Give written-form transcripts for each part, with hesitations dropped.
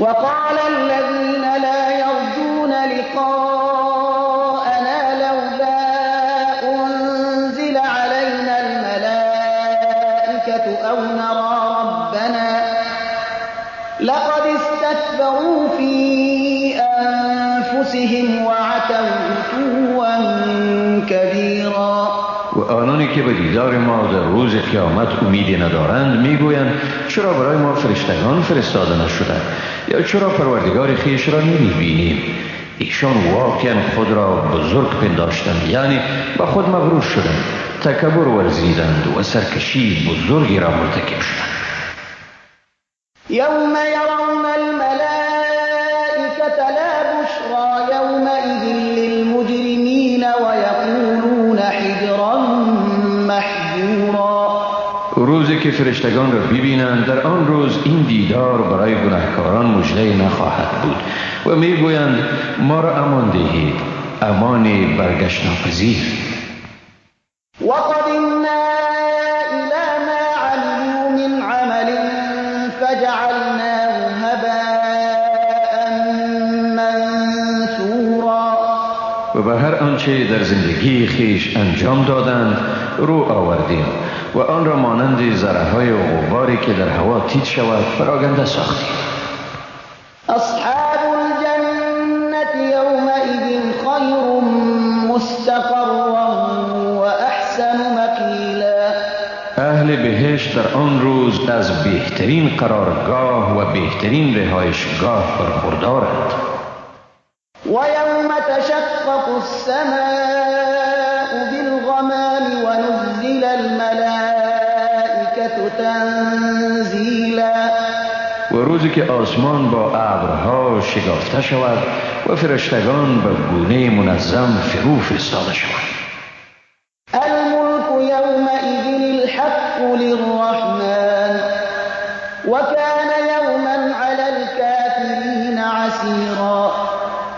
وقال الذين لا يرجون لقاءنا لولا أنزل علينا الملائكة أو نرى ربنا لقد استكبروا في أنفسهم وعتوا عتوا كبيرا. و آنانی که به دیدار ما در روز قیامت امیدی ندارند میگویند چرا برای ما فرشتگان فرستاده نشدند یا چرا پروردگار خویش را نمیبینیم؟ ایشان واقعا خود را بزرگ پنداشتند، یعنی به خود مغرور شدند، تکبر ورزیدند و سرکشی بزرگی را مرتکب شدند. یوم یرون الملائکة لا بشرى یومئذ للمجرمین ویقولون حجرا محجورا. روزی که فرشتگان را ببینند، در آن روز این دیدار برای گناهکاران مژده نخواهد بود و میگویند ما را امان دهید، امان برگشت ناپذیر. وقدمنا إلى ما عملوا من عمل فجعلناه هباء منثورا. و به هر آنچه در زندگی خیش انجام دادند رو آوردیم و آن را مانند ذره‌های غباری که در هوا تیت شود پراگنده ساختیم. اصحاب الجنة یومئذ خیر مستقرا و احسن مقیلا. اهل بهشت در آن روز از بهترین قرارگاه و بهترین رهایشگاه برخوردارند. و یوم تشقق السماء بالغمام ونزل الملائکة تنزیلا. و روزی که آسمان با ابرها شگافته شود و فرشتگان به گونه منظم فرو فرستاده شوند. الملك یومئذ الحق للرحمن وكان یوما علی الكافرین عسیرا.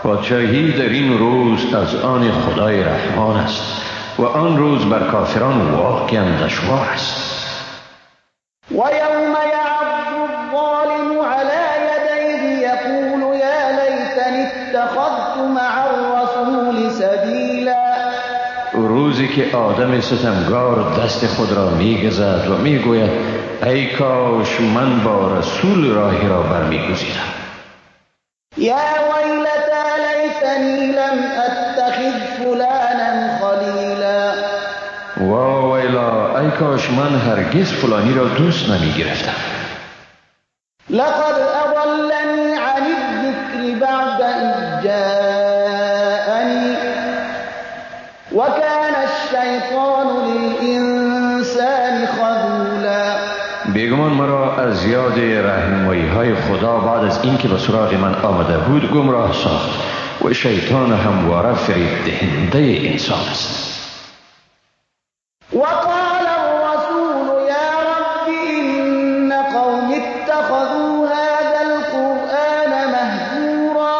پادشاهی در این روز از آن خدای رحمان است و آن روز بر کافران واقعا دشوار است. و یوم یعض الظالم علی یدیه یقول یا لیتنی اتخذت مع الرسول سبیلا. روزی که آدم ستمگار دست خود را میگزد و میگوید ای کاش من با رسول راهی را برمیگزیدم. یا ویلتی لیتنی لم اتخذ فلانا خلیلا. وا ویلا، ای کاش من هرگز فلانی را دوست نمی گرفتم. لقد اضلنی عن الذکر بعد اذ جاءنی وکان الشیطان للانسان خذولا. بیگمان مرا از یاد رهنمایی های خدا بعد از اینکه به سراغ من آمده بود گمراه ساخت و شیطان همواره فریب دهنده انسان است. وقال الرسول یا رب ان قوم اتخذوا هذا القرآن مهجورا.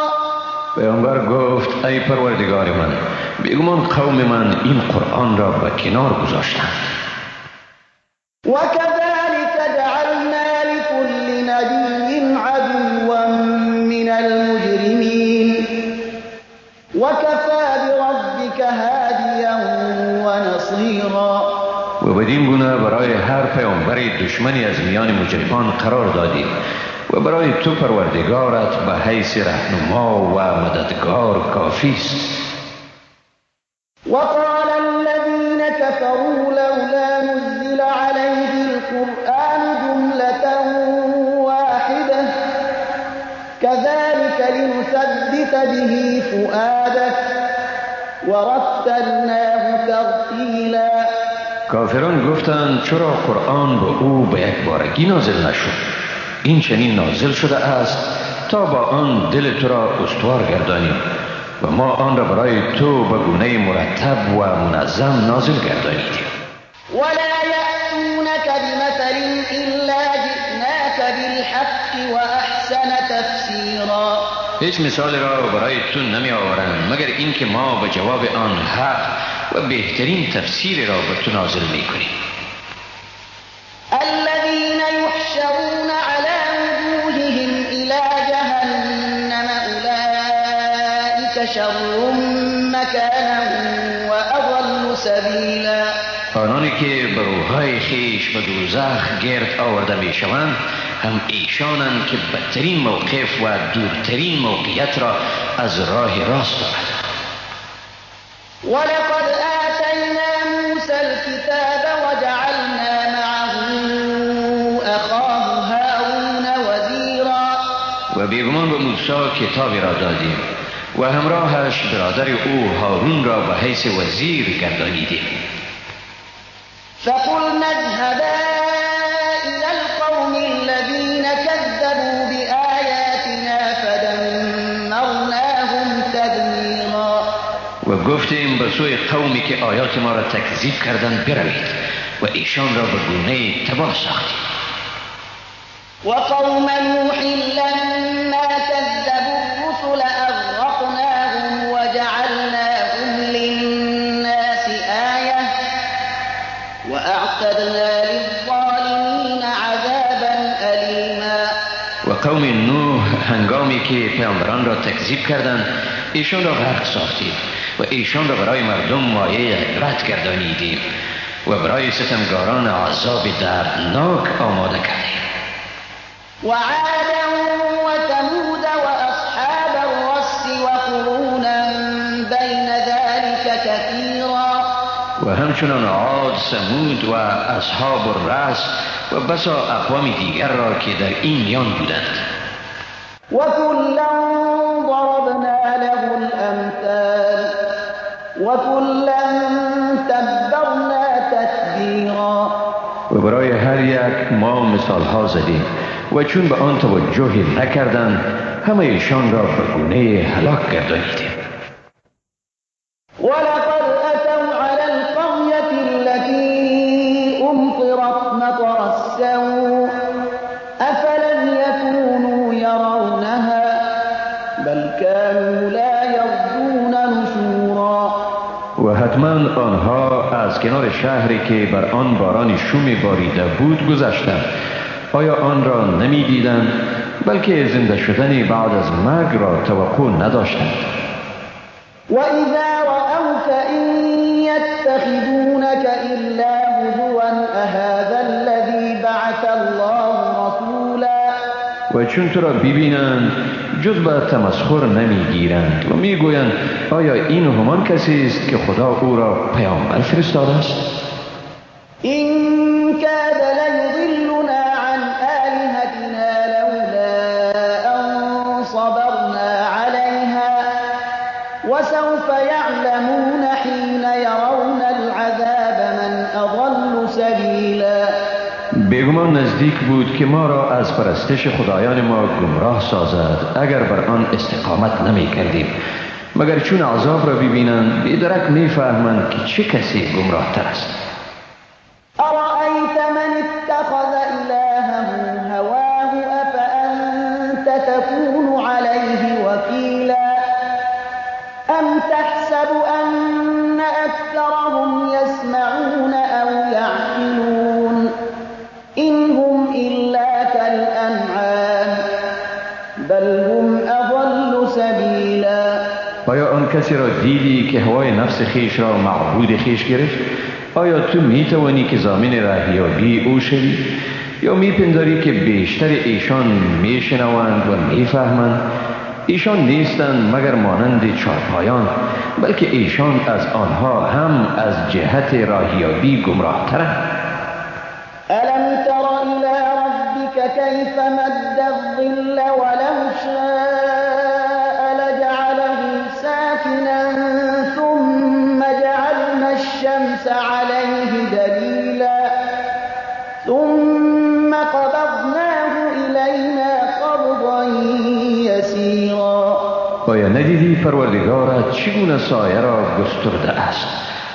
پیامبر گفت ای پروردگار من، بیگمان قوم من این قرآن را به کنار گذاشتند. وكذلك جعلنا لكل نبي عدوا من المجرمين وكفى بربك هاديا ونصيرا. و بدین گونه برای هر پیامبر دشمنی از میان مجرمان قرار دادیم و برای تو پروردگارت به حیث رهنما و مددگار کافی است. وقال الذين كفروا لولا نزل عليه القرآن جملة واحدة كذلك لنثبت به فؤادك ورتلناه ترتیلا. کافران گفتند چرا قرآن به او به یک بارگی نازل نشد؟ این چنین نازل شده است تا با آن دل تو را استوار گردانیم و ما آن را برای تو به گونه مرتب و منظم نازل گردانیدیم. ولا یأتونک بمثل الا جئناک بالحق واحسن تفسیرا. هیچ مثال را برای تو نمی آورند مگر اینکه ما به جواب آن حق و بهترین تفسیر را به تو نازل می کنیم. الذین یحشرون علی وجوههم الی جهنم شر مكانا وأضل سبيلا. آنانی که به روحهای خویش به دوزخ گرد آورده میشوند هم ایشانند که بدترین موقف و دورترین موقعیت را از راه راست دارند. ولقد آتینا موسى الكتاب وجعلنا معه أخاه هارون وزیرا. و بیگمان به موسی کتابی را دادیم و همراهش برادر او هارون را به حیث وزیر گردانیدیم. فقلنا اذهبا إلى القوم الذين كذبوا بآياتنا فدمرناهم تدمیرا. و گفتیم به سوی قومی که آیات ما را تکذیب کردند بروید و ایشان را به گونه تباه ساختیم. وقوم نوح لما كذبوا الرسل أغرقناهم وجعلناهم للناس آية وأعتدنا للظالمين عذابا أليما. و قوم نوح هنگامی که پیامبران را تکذیب کردند ایشان را غرق ساختیم و ایشان را برای مردم مایه عبرت گردانیدیم و برای ستمگاران عذاب دردناک آماده کردیم. وعادا وثمود وأصحاب الرس وقرونا بين ذلك كثيرا. و همچنان عاد، ثمود و اصحاب الرس و بسا اقوام دیگر را که در این میان بودند. وكلا ضربنا له الأمثال وكلا تبرنا تتبیرا. و برای هر یک ما مثال ها زدیم و چون به آن توجه نکردند همه ایشان را به گونه هلاک گردانیدیم. ولقد أتوا على القرية التي أمطرت مطر السوء أفلم يكونوا يرونها بل كانوا لا يرجون نشورا. و حتما آنها از کنار شهری که بر آن باران شوم باریده بود گذشتند. آیا آن را نمی دیدند؟ بلکه زنده شدن بعد از مرگ را توقع نداشتند. وإذا رأوك إن يتخذونك إلا هزوا أهذا الذي بعث الله رسولا. و چون تو را ببینند جز به تمسخر نمیگیرند و میگویند آیا این همان کسی است که خدا او را پیامبر فرستاده است؟ إن كاد ليضلنا عن آلهتنا لولا أن صبرنا عليها وسوف يعلمون حين يرون العذاب من أضل سبيلا. بیگمان نزدیک بود که ما را از پرستش خدایان ما گمراه سازد اگر بر آن استقامت نمی کردیم، مگر چون عذاب را ببینند بیدرک می فهمند که چه کسی گمراه تر است. أرأيت من اتخذ إلهه هواه أفأنت تكون عليه وكيلا أم تحسب أن أكثرهم يسمعون أو يعقلون إن هم إلا كالأنعام بل هم أضل سبيلا. آیا آن کسی را دیدی که هوای نفس خیش را معبود خیش گرفت؟ آیا تو می توانی که ضامن راهیابی او شوی؟ یا می پنداری که بیشتر ایشان می شنوند و می فهمند؟ ایشان نیستند مگر مانند چارپایان، بلکه ایشان از آنها هم از جهت راهیابی گمراه ترند. ألم تر إلى ربك كيف مد الظل ولو شاء لجعله ساكنا ثم جعلنا الشمس عليه دليلا ثم قبضناه إلينا قبضا يسيرا. آیا ندیدی پروردگارت چگونه سایه را گسترده است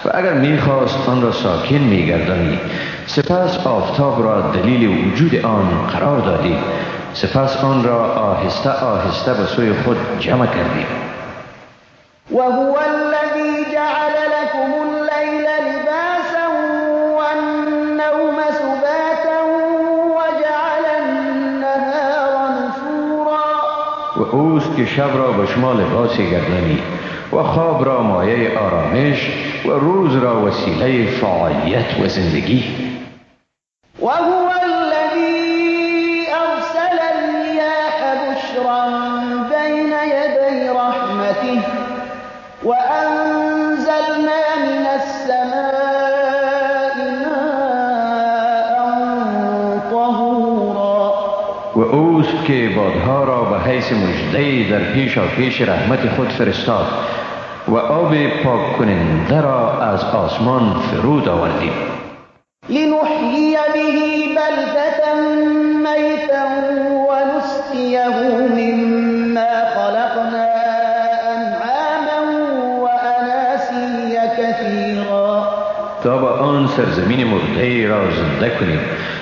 و اگر میخواست آن را ساکن میگردانی، سپس آفتاب را دلیل وجود آن قرار دادیم، سپس آن را آهسته آهسته به سوی خود جمع کردیم. وهو الذي جعل لكم الليل لباسا والنوم سباتا وجعل النهار نشورا. و اوست که شب را به شما لباسی گردانی و خواب را مایه آرامش و روز را وسیله فعالیت و زندگی. وهو الذي أرسل الرياح بشرا بين يدي رحمته وأنزلنا من السماء ماء طهورا. و اوست که بادها را به حیث مژده در پیشاپیش رحمت خود فرستاد و آب پاک کننده را از آسمان فرود آوردیم. لنحیی به بلدة میتا ونسقیه مما خلقنا انعاما واناسی کثیرا. تا با آن سرزمین مرده را زنده کنیم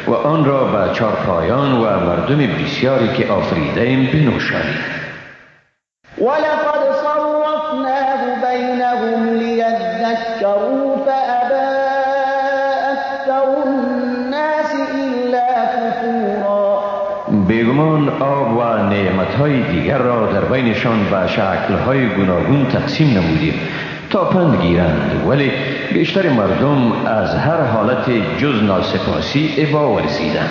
و آن را به چارپایان و مردم بسیاری که آفریده‌ایم بنوشانیم. ولقد صرفناه بینهم لیذکروا فأبی اکثر الناس الا کفورا. بیگمان آب و نعمتهای دیگر را در بینشان به شکلهای گوناگون تقسیم نمودیم تا پند گیرند، ولی بیشتر مردم از هر حالت جز ناسپاسی ابا ورزیدند.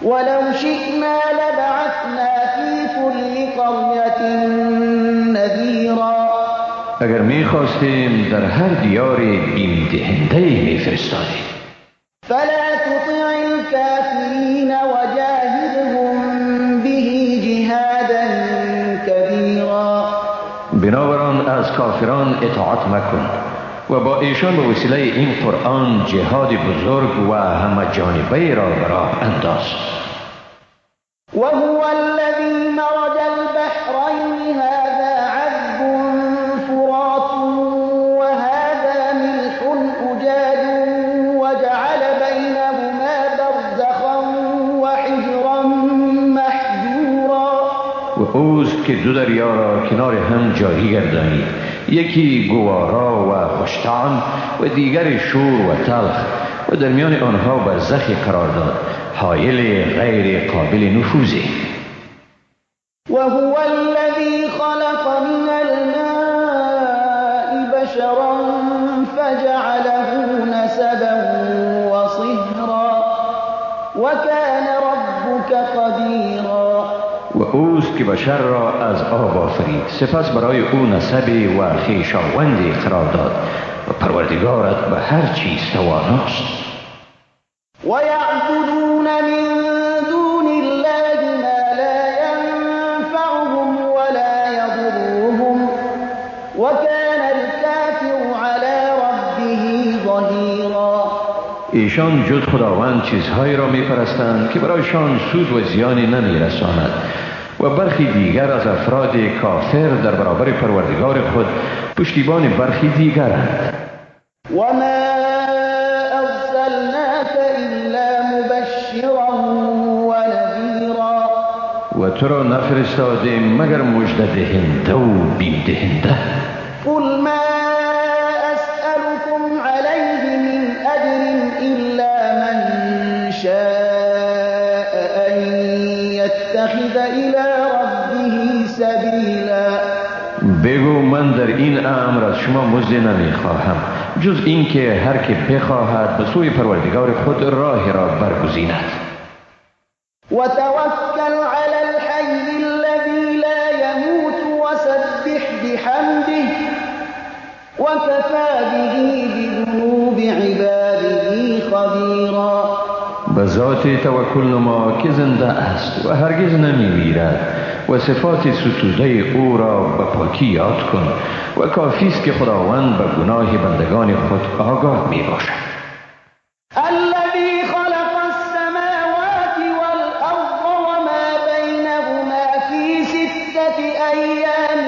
ولو شئنا لبعثنا فی کل قریة نذیرا. اگر میخواستیم در هر دیار بیم دهنده میفرستادیم. فلا تطع الكافرین وجاهدهم به جهادا کبیرا. بنابراین از کافران اطاعت مکن و با ایشان به وسیله این قرآن جهاد بزرگ و همه جانبه را به راه انداز. وهو الذی مرج البحرین هذا عذب فرات وهذا ملح أجاج وجعل بینهما برزخا وحجرا محجورا. و اوست که دو دریا را کنار هم جاری گردانید، یکی گوارا و خوشطعم و دیگر شور و تلخ، و در میان آنها برزخی قرار داد، حایل غیر قابل نفوذی. وهو الذی خلق من الماء بشرا فجعله نسبا وصهرا وكان ربك قدیرا. و اوست که بشر را از آب آفرید، سپس برای او نسب و خویشاوندی قرار داد و پروردگارت به هر چیز تواناست. ویعبدون من دون الله ما لا ينفعهم ولا يضرهم وكان الكافر على ربه ظهیرا. ایشان جز خداوند چیزهایی را میپرستند که برایشان سود و زیانی نمیرساند و برخی دیگر از افراد کافر در برابر پروردگار خود پشتیبان برخی دیگرند. وما ارسلناک الا مبشرا ونذیرا. و تو را نفرستادیم مگر مژده دهنده و بیم دهنده. قل ما اسألكم علیه من اجر الا من شاء ان یتخذ الی ربه سبیلا. بگو من در این امر از شما مزد نمیخواهم جز اینکه هر که بخواهد به سوی پروردگار خود راه را برگزیند. وتوکل علی الحی الذی لا یموت وسبح بحمده وکفی به بذنوب عباده خبیرا. به ذات توکل نما که زنده است و هرگز نمیمیرد و صفات ستوده او را به پاکی یاد کن و کافی است که خداوند به گناه بندگان خود آگاه می باشد. الذی خلق السماوات والارض وما بینهما فی ستة ایام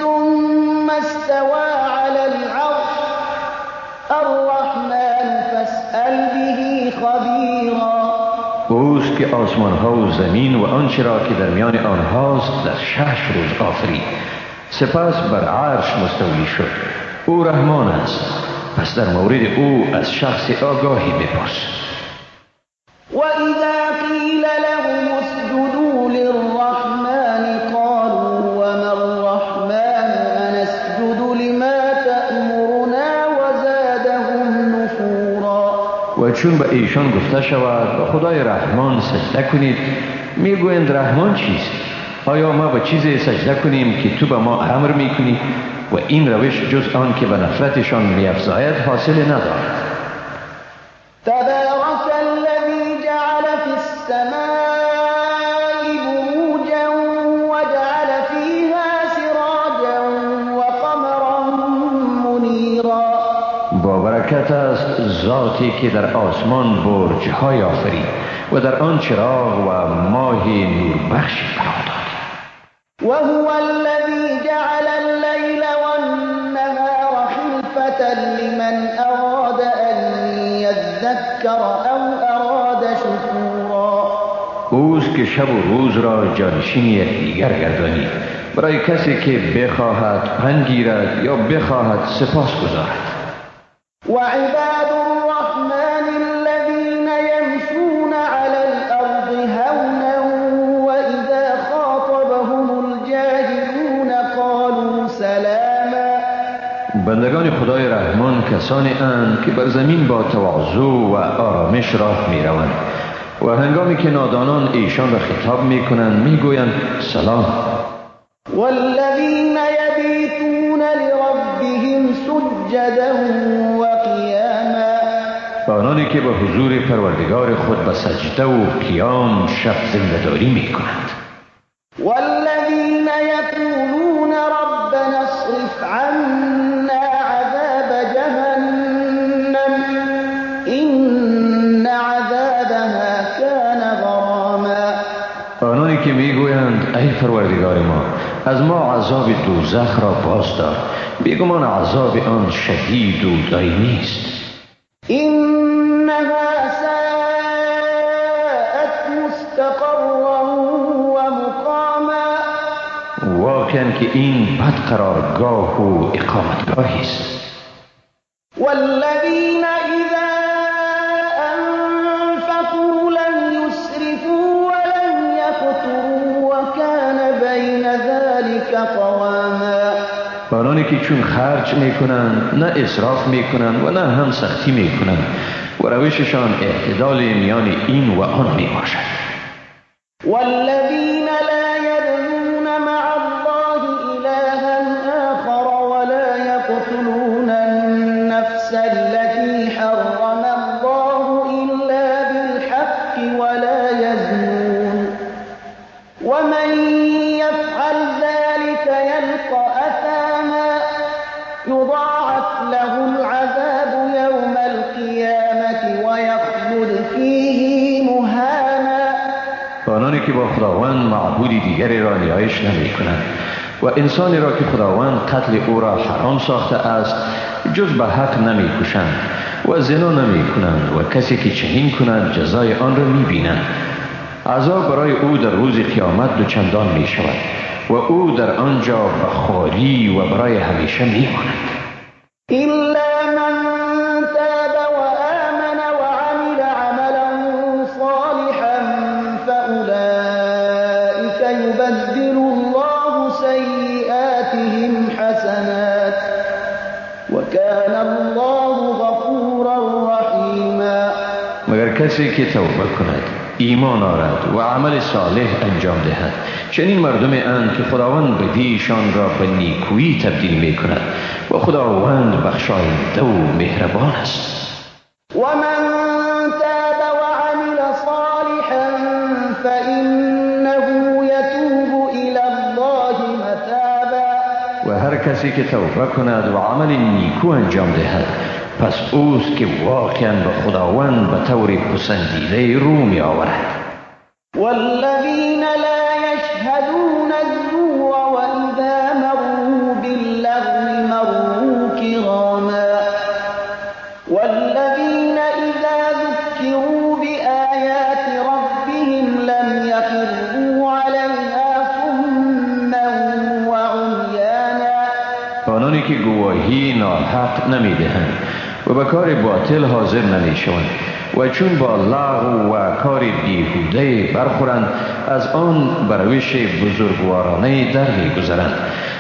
ثم استوى علی العرش الرحمن فاسأل به خبیرا. اوست که آسمان ها و زمین و آنچه را که در میان آنهاست در 6 روز آفرید، سپس بر عرش مستولی شد. او رحمان است، پس در مورد او از شخص آگاهی بپرس. وإذا قیل لهم اسجدوا للرحمن قالوا وما الرحمن چون به ایشان گفته شود به خدای رحمان سجده کنید، میگویند رحمان چیست؟ آیا ما به چیزی سجده کنیم که تو به ما امر میکنی؟ و این روش جز آن که به نفرتشان میافزاید حاصل ندارد. تبارک الذی جعل فی السماء بروجا وجعل فیها سراجا وقمرا منیرا. با برکت است ذاتی که در آسمان برج‌های آفرید و در آن چراغ و ماه نوربخش قرار داد. وهو الذی جعل اللیل والنهار خلفة لمن اراد ان یذکر او اراد شکورا. اوست که شب و روز را جانشین یکدیگر گردانید برای کسی که بخواهد پند گیرد یا بخواهد سپاس گزارد. وعباد الرحمن الذين يمشون على الأرض هونا وإذا خاطبهم الجاهلون قالوا سلاما. بندگان خدای رحمان کسانی اند که بر زمین با تواضع و آرامش راه می روند و هنگامی که نادانان ایشان را خطاب می کنند می گویند سلام. والذین یبیتون لربهم سجدا وقیاما. آنانی که به حضور پروردگار خود به سجده و قیام شب زنده‌داری می کنند. والذین یقولون ربنا اصرف عنا عذاب جهنم این عذابها کان غراما. آنانی که می گویند ای پروردگار ما، از ما عذاب دوزخ را باز دار، بیگمان عذاب آن شدید و دائمی است. انها ساءت مستقرا و مقاما. واقعا که این بد قرارگاه و اقامتگاهی است. والذین اذا انفقوا لم یسرفوا ولم یقتروا وکان بین ذلک قواما. آنانی که چون خرج میکنند نه اسراف میکنند و نه هم سختی میکنند و روششان اعتدال میان این و آن میباشد. والذین لا یدعون مع الله الها آخر ولا یقتلون النفس التي حرم الله الا بالحق ولا یزنون ومن يفعل ذلك يلق أثاما يضاعف له العذاب يوم القيامة ويخلد فيه مهانا. آنانی که با خداوند معبود دیگری را نیایش نمی کنند و انسانی را که خداوند قتل او را حرام ساخته است جز به حق نمی کشند و زنا نمی کنند و کسی که چنین کند جزای آن را می بینند. عذاب برای او در روز قیامت دوچندان می شود و او در آنجا به خواری و برای همیشه می ماند. إلا من تاب وآمن وعمل عملا صالحا فأولئك يبدل الله سيئاتهم حسنات وكان الله غفورا رحیما. مگر کسی که توبه کند، ایمان آرد و عمل صالح انجام دهد، چنین مردم اند که خداوند بدیشان را به نیکویی تبدیل می کند و خداوند بخشاینده و مهربان است. و من تاب وعمل صالحا فإنه یتوب الی الله متابا. و هر کسی که توبه کند و عمل نیکو انجام دهد، پس اوست که واقعا به خداوند به طور پسندیده رو می آورد. والذین لا یشهدون الزور واذا مروا باللغو مروا کراما. والذین اذا ذکروا بآیات ربهم لم یخروا علیها صما وعمیانا. آنانی که گواهی ناحق نمی دهند و به کار باطل حاضر نمی شوند و چون با لغو و کار بیهوده برخورند از آن به روش بزرگوارانه در می گذرند.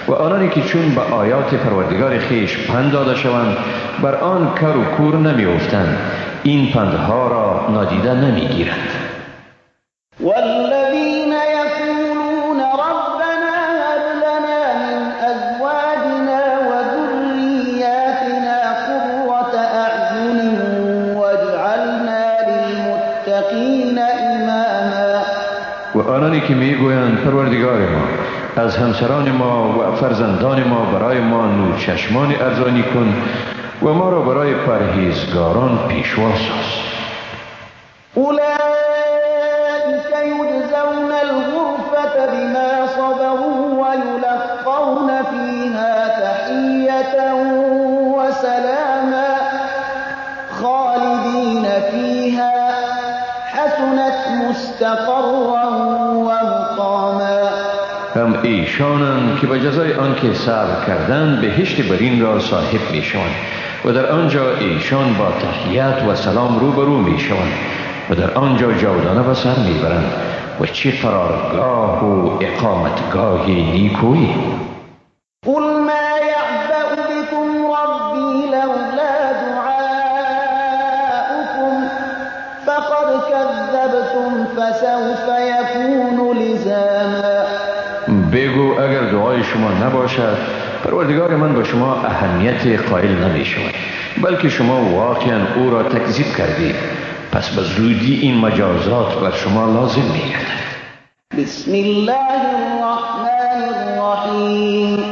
و آنانی که چون به آیات پروردگار خویش پند داده شوند بر آن کر و کور نمی افتند، این پندها را نادیده نمیگیرند. والذین یقولون ربنا هب لنا من ازواجنا وذریاتنا قرة اعین واجعلنا للمتقین اماما. و آنانی که میگویند پروردگار ما از همسران ما و فرزندان ما برای ما نور چشمان ارزانی کن و ما را برای پرهیزگاران پیشوا ساز. اولئک یجزون الغرفة بما صبروا ویلقون فیها تحیة وسلاما خالدین فیها حسنت مستقرا ومقاما. هم ایشانند که به جزای آنکه صبر کردند بهشت برین را صاحب میشوند و در آنجا ایشان با تحیت و سلام روبرو میشوند و در آنجا جاودانه به سر میبرند و چه قرارگاه و اقامتگاه نیکویی. قل ما یعبأ بكم ربی لولا دعاؤكم فقد كذبتم فسوف یکون لزاما. بگو اگر دعای شما نباشد پروردگار من با شما اهمیت قائل نمی شود، بلکه شما واقعا او را تکذیب کردید، پس به زودی این مجازات بر شما لازم می گردد. بسم الله الرحمن الرحیم.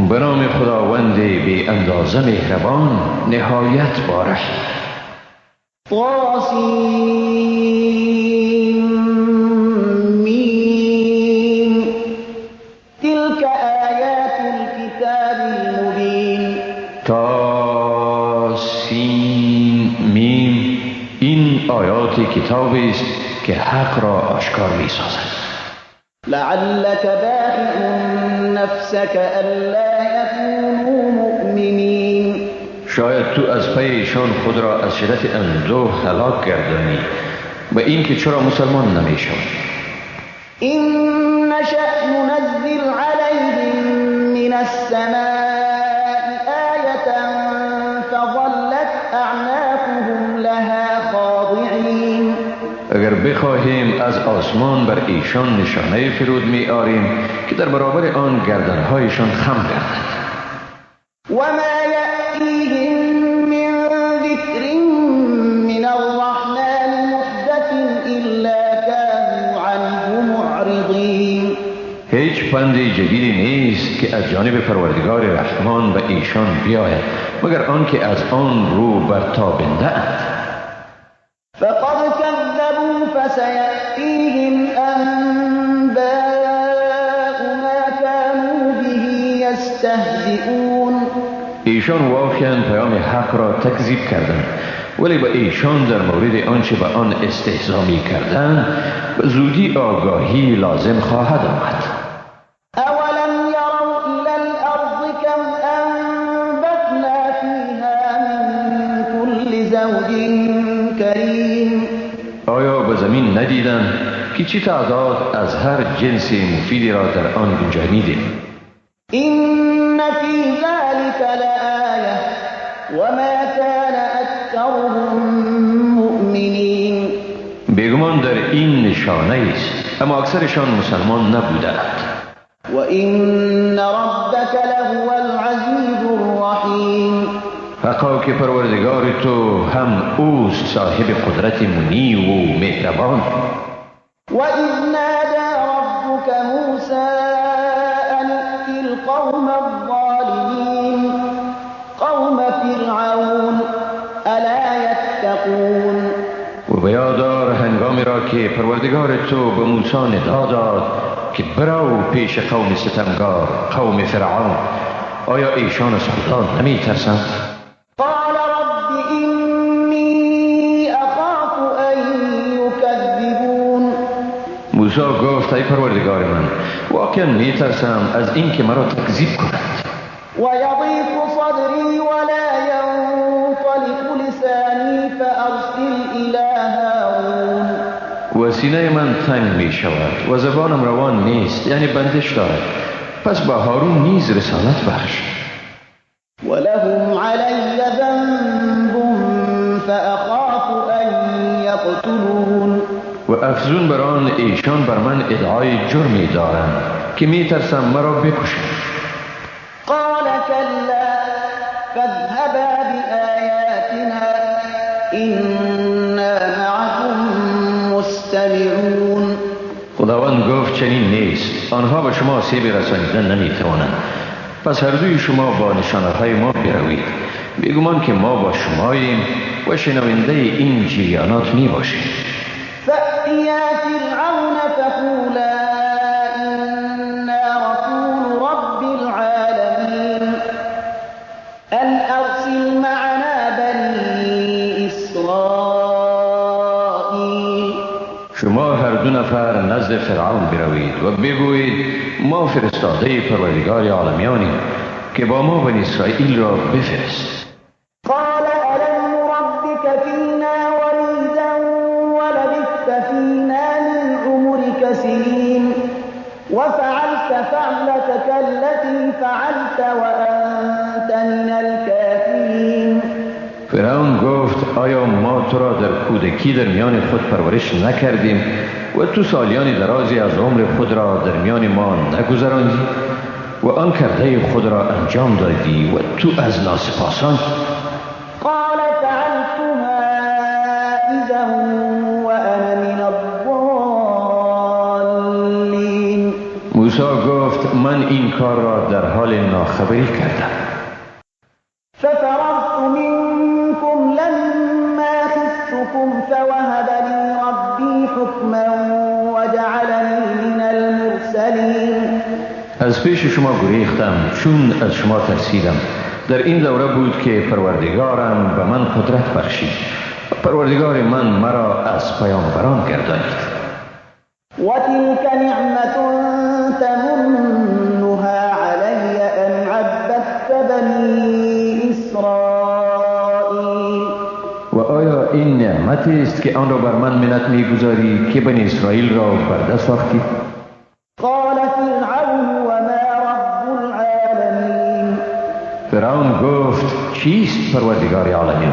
به نام خداوند بی اندازه مهربان نهایت بارحم. طاسیم میم تلك آیات الكتاب المبین. طاسیم میم، این آیات کتاب است که حق را آشکار می سازد. لعلك باخع نفسك الا يكونوا مؤمنین. شاید تو از پی ایشان خود را از شدت اندوه هلاک گردانی و اینکه چرا مسلمان نمیشوند. إن نشأ ننزل عليهم من السماء آية فظلت أعناقهم لها خاضعين. اگر بخواهیم از آسمان بر ایشان نشانه فرود می آریم که در برابر آن گردنهایشان خم گردد. وما يأتيهم من ذكر من الرحمن محدث إلا كانوا عنه معرضين. هیچ پند جدیدی نیست که از جانب پروردگار رحمان به ایشان بیاید مگر آنکه از آن رو برتابنده اند. فقد كذبوا فسيأتيهم أنباء ما كانوا به يستهزئون. ایشان واقعا پیام حق را تکذیب کردند، ولی به ایشان در مورد آنچه به آن استهزا می کردند به زودی آگاهی لازم خواهد آمد. اولم یروا الی الارض کم انبتنا فیها من کل زوج کریم. آیا به زمین ندیدند که چه تعداد از هر جنس مفیدی را در آن گنجانیدیم؟ إن في ذلك لآية وما كان أكثرهم مؤمنين. بیگمان در این نشانه است، اما اکثرشان مسلمان نبودند. وإن ربك لهو العزيز الرحيم. حقا که پروردگار تو هم اوست صاحب قدرت منی و مهربان. وإذ نادى ربك موسى أن ائت القوم الظالمين قوم فرعون ألا يتقون. و به یاد دار هنگامی را که پروردگار تو به موسی ندا داد که برو پیش قوم ستمگار، قوم فرعون، آیا ایشان از خدا نمی ترسند؟ قال رب إني أخاف أن يكذبون. موسی گفت ای پروردگار من، واقعا می ترسم از اینکه مرا تکذیب کنند. ويضيق صدري ولا ينطلق لساني فأرسل إلى هارون. و سینه من تنگ می شود و زبانم روان نیست، یعنی بندش دارد، پس با هارون نیز رسالت بخش. ولهم علي ذنب فأخاف و افزون بر آن ایشان بر من ادعای جرمی دارند که میترسم مرا بکشند. قال كلا فاذهبا بآياتنا إنا معكم مستمعون. خداوند گفت چنین نیست، آنها به شما آسیب رسانیدن نمیتوانند. پس هر دوی شما با نشانه‌های ما بروید، بیگمان که ما با شماییم و شنونده این جریانات میباشیم. فأتیا فرعون فقولا إنا رسول رب العالمين أن أرسل معنا بني إسرائيل. شما هر دو نفر نزد فرعون بروید و بگویید ما فرستاده پروردگار عالمیانیم که با ما بنی اسرائیل را بفرست. قال ألم نربك فينا وليدا ولبثت فينا من عمرك سنين وفعلت فعلتك التي فعلت وأنت من الكافرين. فرعون گفت آیا ما تو را در کودکی در میان خود پرورش نکردیم و تو سالیان درازی از عمر خود را در میان ما نگذراندی و آن کرده خود را انجام دادی و تو از ناسپاسان؟ قال فعلتها إذا وأنا من الضالين. موسی گفت من این کار را در حال ناخبری کردم. ففررت منكم لما خفتكم فوهب لي ربي حكما وجعلني من المرسلين. از پیش شما گریختم چون از شما ترسیدم. در این دوره بود که پروردگارم به من قدرت بخشید. پروردگار من مرا از پیامبران گردانید. وتلك نعمة تمنها علی أن عبدت بني إسرائيل. و آیا این نعمتی است که آن را بر من منت میگذاری که بنی اسرائیل را برده ساختی؟ قال فرعون وما رب العالمین. فرعون گفت چیست پروردگار عالمین؟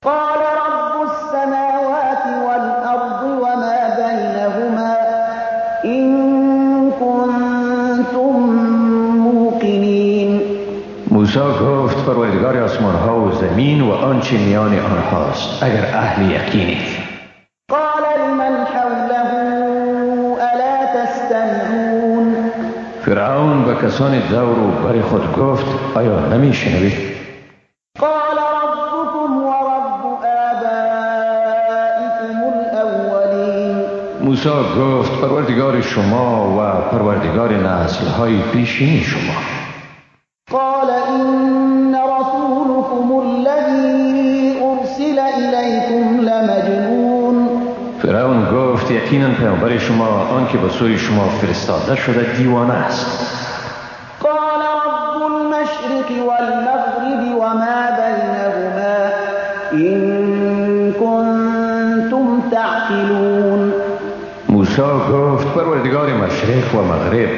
قال رب السماوات والأرض وما بينهما إن كنتم موقنين. موسی گفت پروردگار آسمان ها و زمین و آنچه میان آنهاست اگر اهل یقینید. قال لمن حوله ألا تستمعون. فرعون به کسان دور و بر خود گفت آیا نمیشنوید؟ قال ربكم ورب آبائكم الأولين. موسی گفت پروردگار شما و پروردگار نسل‌های پیشین شما. قال إن رسولكم الذي أرسل إليكم لمجنون. فرعون گفت یقینا پیامبر شما آن که به سوی شما فرستاده شده دیوانه است. قال رب المشرق والمغرب وما بينهما إن كنتم تعقلون. موسی گفت پروردگار مشرق و مغرب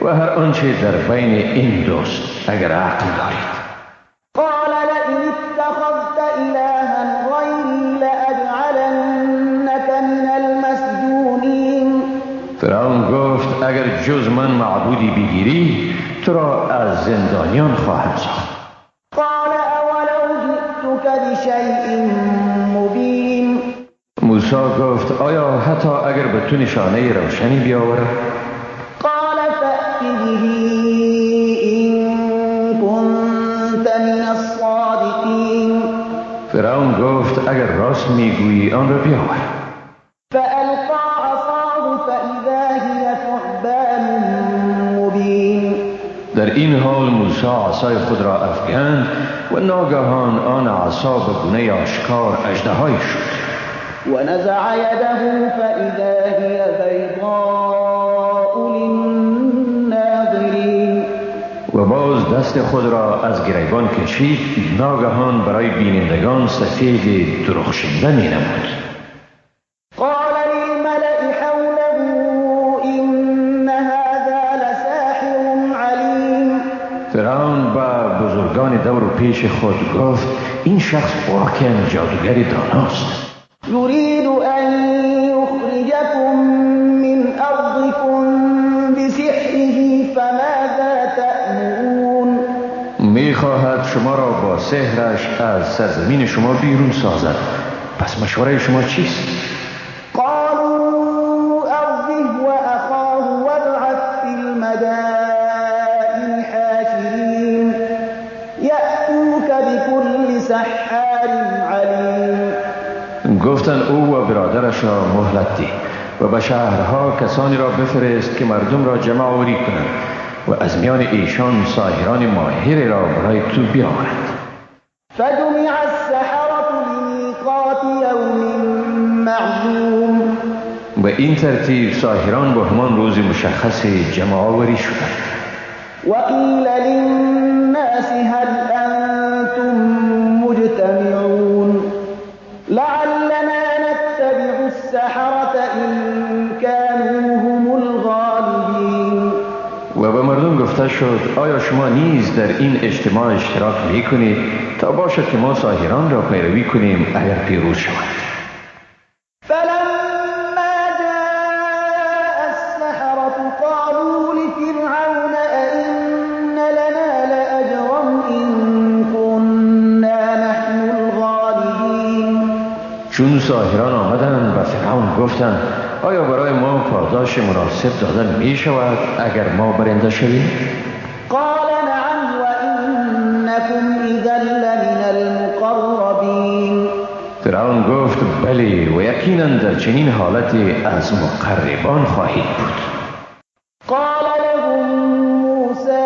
و هر آنچه در بین این دوست اگر عقل دارید. قال لئن اتخذت إلها غیری لأجعلنک من المسجونین. فرعون گفت اگر جز من معبودی بگیری تو را از زندانیان خواهم ساخت. قال اولو جئتک بشیء مبین. موسی گفت آیا حتی اگر به تو نشانه روشنی بیاورم؟ قال فأت به إن كنت من الصادقین. فرعون گفت اگر راست میگویی آن را بیاور. فألقى عصاه فإذا هي ثعبان مبین. در این حال موسی عصای خود را افکند و ناگهان آن عصا به گونه آشکار اژدهایی شد. ونزع يده فإذا هي بيضاء للناظرين. و باز دست خود را از گریبان کشید، ناگهان برای بینندگان سفید درخشنده می نمود. قال للملأ حوله إن هذا لساحر علیم. فرعون به بزرگان دور و پیش خود گفت این شخص واقعا جادوگر داناست. يريد أن يخرجكم میخواهد شما را با سحرش از سرزمین شما بیرون سازد، پس مشوره شما چیست؟ قالوا أرجه وأخاه وابعث في المدائن حاشرين يأتوك بكل سحار عليم. گفتند او و برادرش را مهلت ده و به شهرها کسانی را بفرست که مردم را جمع آوری کنند و از میان ایشان ساحران ماهر را برای تو بیاورند. فجمع السحرة لمیقات یوم معلوم. به این ترتیب ساحران به همان روز مشخص جمع آوری شدند. وقیل للناس هل انتم مجتمعون لعلنا نتبع السحرة إن كانوا هم الغالبین. و به مردم گفته شد آیا شما نیز در این اجتماع اشتراک می کنید تا باشد که ما ساحران را پیروی کنیم اگر پیروز شوند؟ فلما جاء السحرة قالوا لفرعون أئن لنا لأجرا إن كنا نحن الغالبین. چون ساحران آمدند به فرعون گفتند آیا برای ما پاداش مناسب دادن می شود اگر ما برنده شویم؟ قال نعم وإنكم إذا لمن المقربین. فرعون گفت بله و یقینا در چنین حالتی از مقربان خواهید بود. قال لهم موسى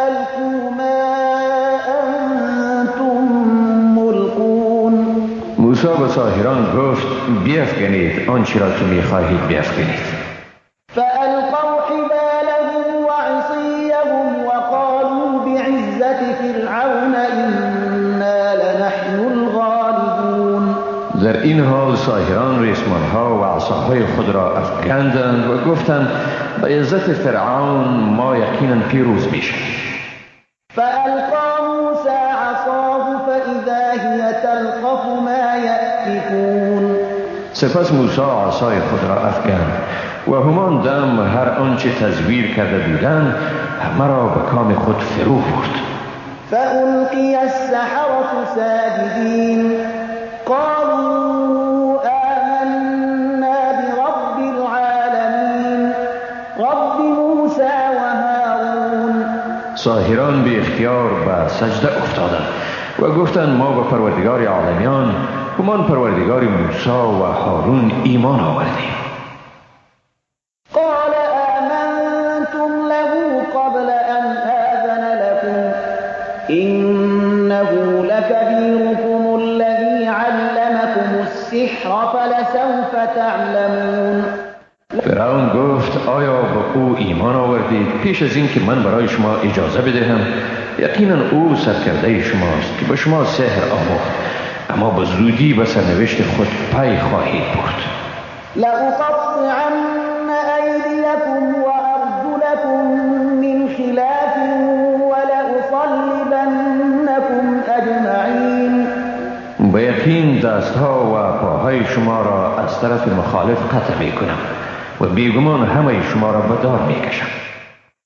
ألقوا ما أنتم ملقون. موسی به ساحران گفت بیفکنید آنچه را که میخواهید بیفکنید. فألقوا حبالهم وعصيهم وقالوا بعزة فرعون إنا لنحن الغالبون. در این حال ساحران ریسمانها و عصاهای خود را افکندند و گفتند به عزت فرعون ما یقینا پیروز میشویم. فألقى موسى عصاه فإذا هي تلقف ما يأفكون. سپس موسی عصای خود را افکند و همان دم هر آنچه تزویر کرده بودند همه را به کام خود فرو برد. فألقي السحرة ساجدين قالوا آمنا برب العالمين رب موسى وهارون. ساحران به اختیار به سجده افتادند و گفتند ما به پروردگار عالمیان همان پروردگار موسی و هارون ایمان آوردیم. قال آمنتم له قبل أن آذن لكم إنه لكبيركم الذي علمكم السحر فلسوف تعلمون. فرعون گفت آیا به او ایمان آوردید پیش از این که من برای شما اجازه بدهم؟ یقینا او سرکرده شماست که به شما سحر آموخت، اما به زودی به سرنوشت خود پی خواهید برد. لأقطعن أيديكم وأرجلكم من خلاف ولأصلبنكم أجمعين. به یقین دستها و پاهای شما را از طرف مخالف قطع می کنم و بیگمان همه شما را به دار می کشم.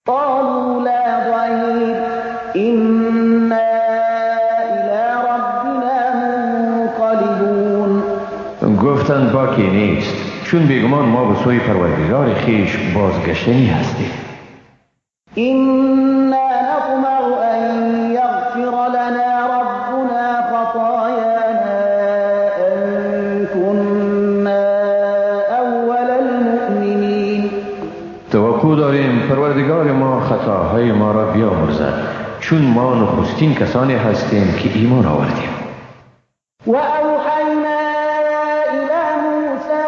قالوا لا ضير إنا إلى ربنا منقلبون. گفتند باکی نیست، چون بیگمان ما به سوی پروردگار خویش بازگشتنی هستیم. إنا نطمع أن يغفر لنا ربنا خطايانا أن كنا أول المؤمنين. توقع داریم پروردگار ما خطاهای ما را بیامرزد، چون ما نخستین کسانی هستیم که ایمان آوردیم. وأوحينا إلى موسى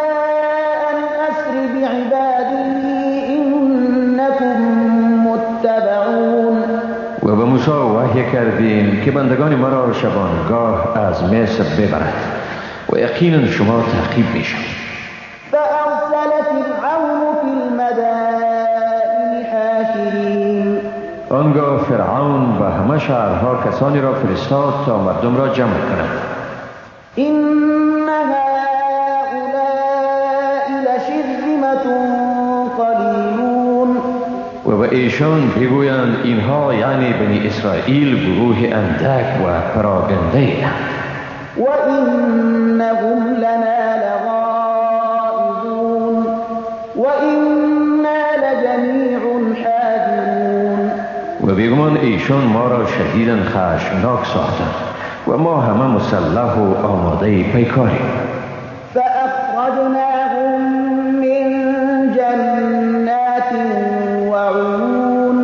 أن أسر بعبادي إنكم متبعون. و به موسی وحی کردیم که بندگان مرا شبانگاه از مصر ببرد و یقینا شما تعقیب میشوید. فأرسل فرعون في المدائن حاشرين. آنگاه فرعون به همه شهرها کسانی را فرستاد تا مردم را جمع کند. إن هؤلاء لشرذمة قليلون. و به ایشان بگویند اینها یعنی بنی اسرائیل گروه اندک و پراگنده اند. وإنهم لنا لغائظون وإنا لجميع حاذرون. و بیگمان ایشان ما را شدیداً خشمناک ساختند و ما همه مسلح و آماده پیکاریم. فأخرجناهم من جنات وعيون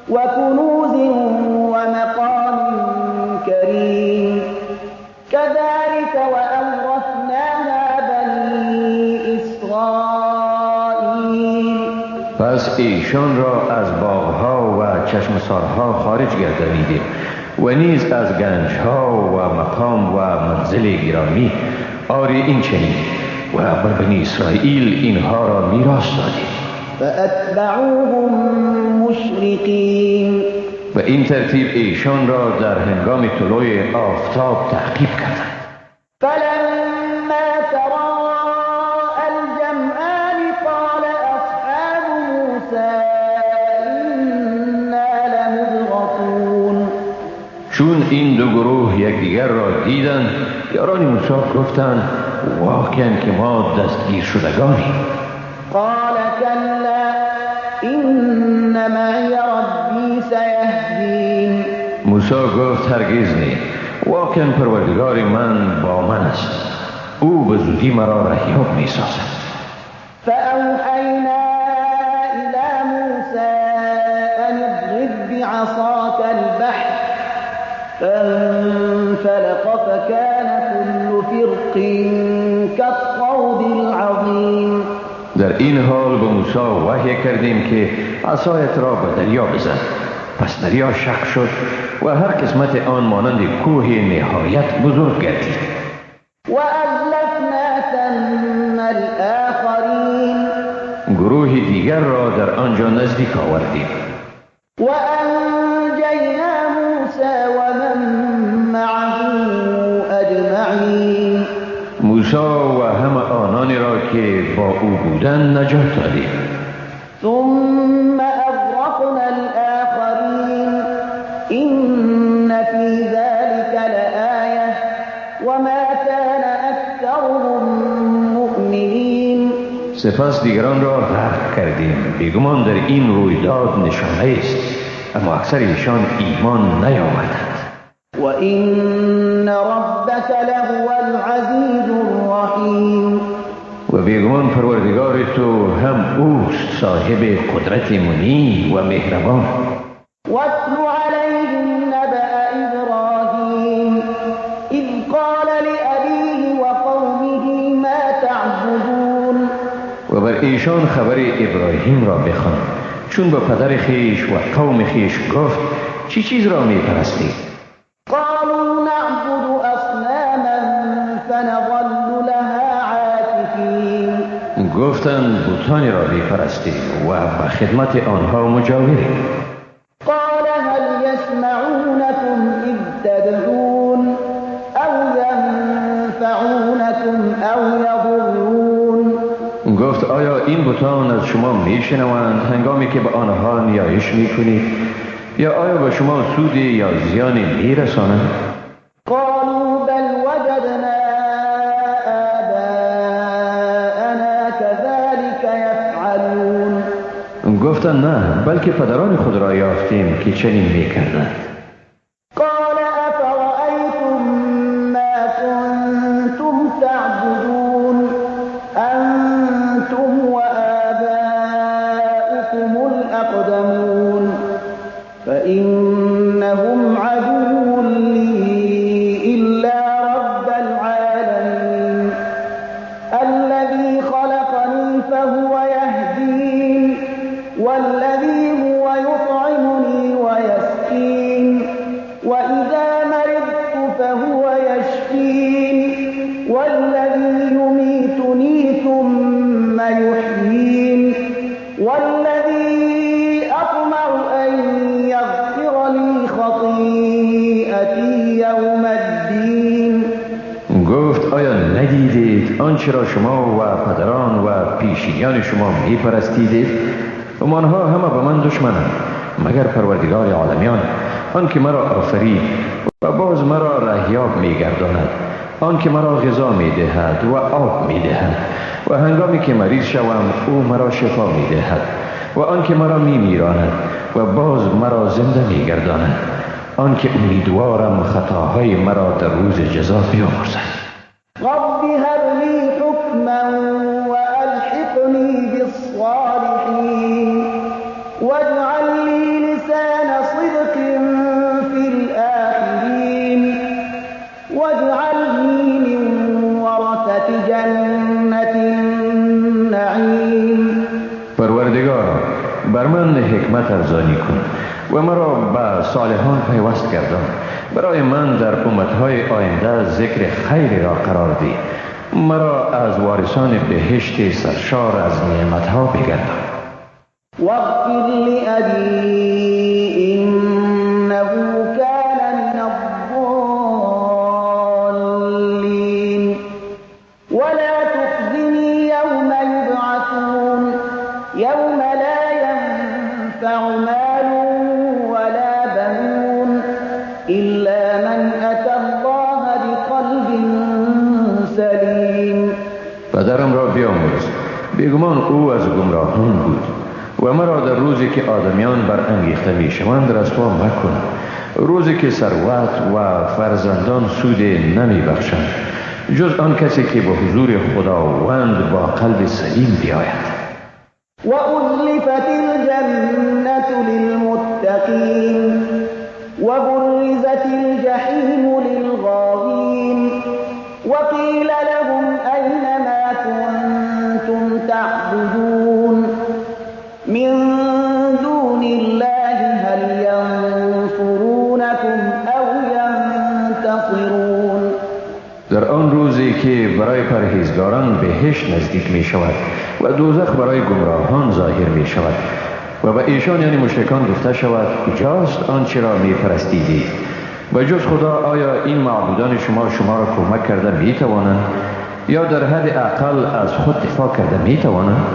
وكنوز ومقام كريم كذلك وأورثناها بني إسرائيل. پس ایشان را از باغها و چشمسارها خارج گردانیدیم و نیز از گنجها و مقام و منزل گرامی، آری این چنین و بر بنی اسرائیل اینها را میراث دادیم. فأتبعوهم مشرقین. و این ترتیب ایشان را در هنگام طلوع آفتاب تعقیب کردند. فلما تراءى الجمعان قال اصحاب موسى انا لمدركون. چون این دو گروه یکدیگر را دیدند، یاران موسی گفتند واقعا که ما دستگیر شدگانیم. قال كلا إن معي ربي سيهدين. موسی گفت هرگز نه، واقعا پروردگار من با من است، او به زودی مرا رهیاب می سازد. فأوحينا إلى موسى أن اضرب بعصاك البحر فانفلق فكان كل فرق كالطود العظيم. در این حال به موسی وحی کردیم که عصایت را به دریا بزن. پس دریا شق شد و هر قسمت آن مانند کوه نهایت بزرگ گردید. وأزلفنا ثم الآخرین. گروه دیگر را در آنجا نزدیک آوردیم. وأنجینا موسی ومن معه أجمعین. موسی و همه آنانی را که با او بودند نجات دادیم. ثم أغرقنا الآخرین إن في ذلك لآية وما كان أكثرهم مؤمنین. سپس دیگران را غرق کردیم. بیگمان در این رویداد نشانه است، اما اکثر ایشان ایمان نیاوردند. وإن ربك لهو العزیز الرحیم. و بیگمان پروردگار تو هم اوست صاحب قدرت منی و مهربان. واتل علیهم نبأ ابراهیم اذ قال لأبیه وقومه ما تعبدون. و بر ایشان خبر ابراهیم را بخوان چون به پدر خیش و قوم خیش گفت چی چیز را می پرستید؟ قالوا نعبد اصناما فنظل لها عاکفین. گفتند بتانی را می پرستیم و به خدمت آنها مجاوریم. قال هل يسمعونكم اذ تدعون او ينفعونكم او يضرون. گفت آیا این بتان از شما میشنوند هنگامی که به آنها نیایش میکنید، یا آیا به شما سودی یا زیانی میرسانند؟ قالوا بل وجدنا آباءنا كذلك يفعلون. گفتند نه، بلکه پدران خود را یافتیم که چنین میکردند. قال افرأیتم ما کنتم تعبدون انتم وآباؤكم الأقدمون فإنهم عدو لي إلا رب العالمين الذي خلقني فهو يهدين والذي هو يطعمني ويسقين وإذا مرضت فهو يشفين والذي يميتني ثم يحيين والذي أطمع أن يغفر لي خطيئتي يوم الدين. گفت آیا ندیدید آنچه را شما و پدران و پیشینیان شما میپرستیدید؟ آنها همه به من دشمنند مگر پروردگار عالمیان، آن که مرا آفرید و باز مرا رهیاب میگرداند، آن که مرا غذا میدهد و آب میدهد و هنگامی که مریض شوم او مرا شفا میدهد و آن که مرا میمیراند و باز مرا زنده میگرداند، آن که امیدوارم خطاهای مرا در روز جزا بیامرزد. رب هب لی حکما والحقنی بالصالحین واجعل لی لسان صدق فی الآخرین واجعلنی من ورثة جنة النعیم. پروردگارا بر من حکمت ارزانی کن و مرا به صالحان پیوست گردان. برای من در امتهای آینده ذکر خیر را قرار ده. مرا از وارثان بهشت سرشار از نعمتها بگردان. واغفر لأبی انه کان من الضالین ولا تخزنی یوم یبعثون یوم لا ینفع مال ولا بنون إلا من أتى الله بقلب سلیم. پدرم را بیامرز، بیگمان او از گمراهان بود و مرا در روزی که آدمیان برانگیخته میشوند رسوا مکن، روزی که ثروت و فرزندان سود نمیبخشند جز آن کسی که به حضور خداوند با قلب سلیم بیاید. و ازلفت الجنة للمتقین و برزت الجحیم للغاوین و قیل لهم این ما کنتم تعبدون من دون الله هل ینصرونکم او ینتصرون. در آن روزی که برای پرهیزگاران بهشت نزدیک می شود و دوزخ برای گمراهان ظاهر می شود و به ایشان یعنی مشرکان گفته شود کجاست آنچه را می پرستیدید؟ و جز خدا آیا این معبودان شما شما را کمک کرده می توانند یا در حد اقل از خود دفاع کرده می توانند؟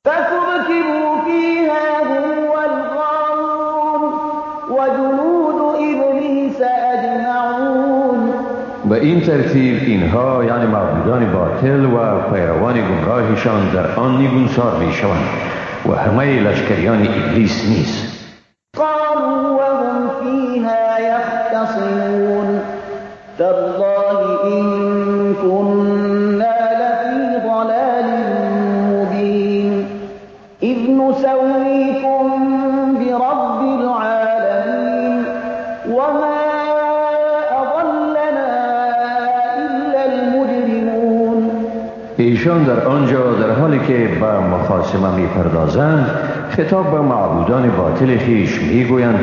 فکبکبوا فیها هم والغاوون وجنود ابلیس اجمعون. به این ترتیب اینها یعنی معبودان باطل و پیروان گمراهشان در آن نگونسار می شوند و همه لشکریان ابلیس نیز. قالوا وهم فیها یختصمون تالله إن كنا لفی ضلال مبین اذ نسویکم برب العالمین وما اضلنا الا المجرمون. ایشان در آنجا در حالی که به مخاصمه میپردازند خطاب به معبودان باطل خویش میگویند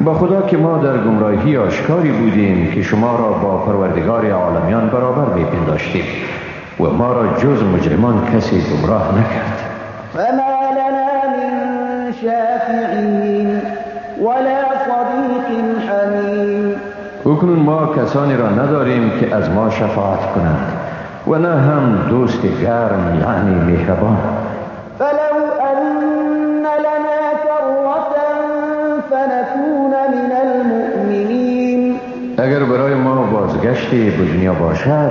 با خدا که ما در گمراهی آشکاری بودیم که شما را با پروردگار عالمیان برابر میپنداشتیم و ما را جز مجرمان کسی گمراه نکرد. فما لنا من شافعین ولا صدیق حمیم. اکنون ما کسانی را نداریم که از ما شفاعت کنند و نه هم دوست گرم یعنی مهربان. فلو ان لنا کرة فنکون من المؤمنین. اگر برای ما بازگشتی به دنیا باشد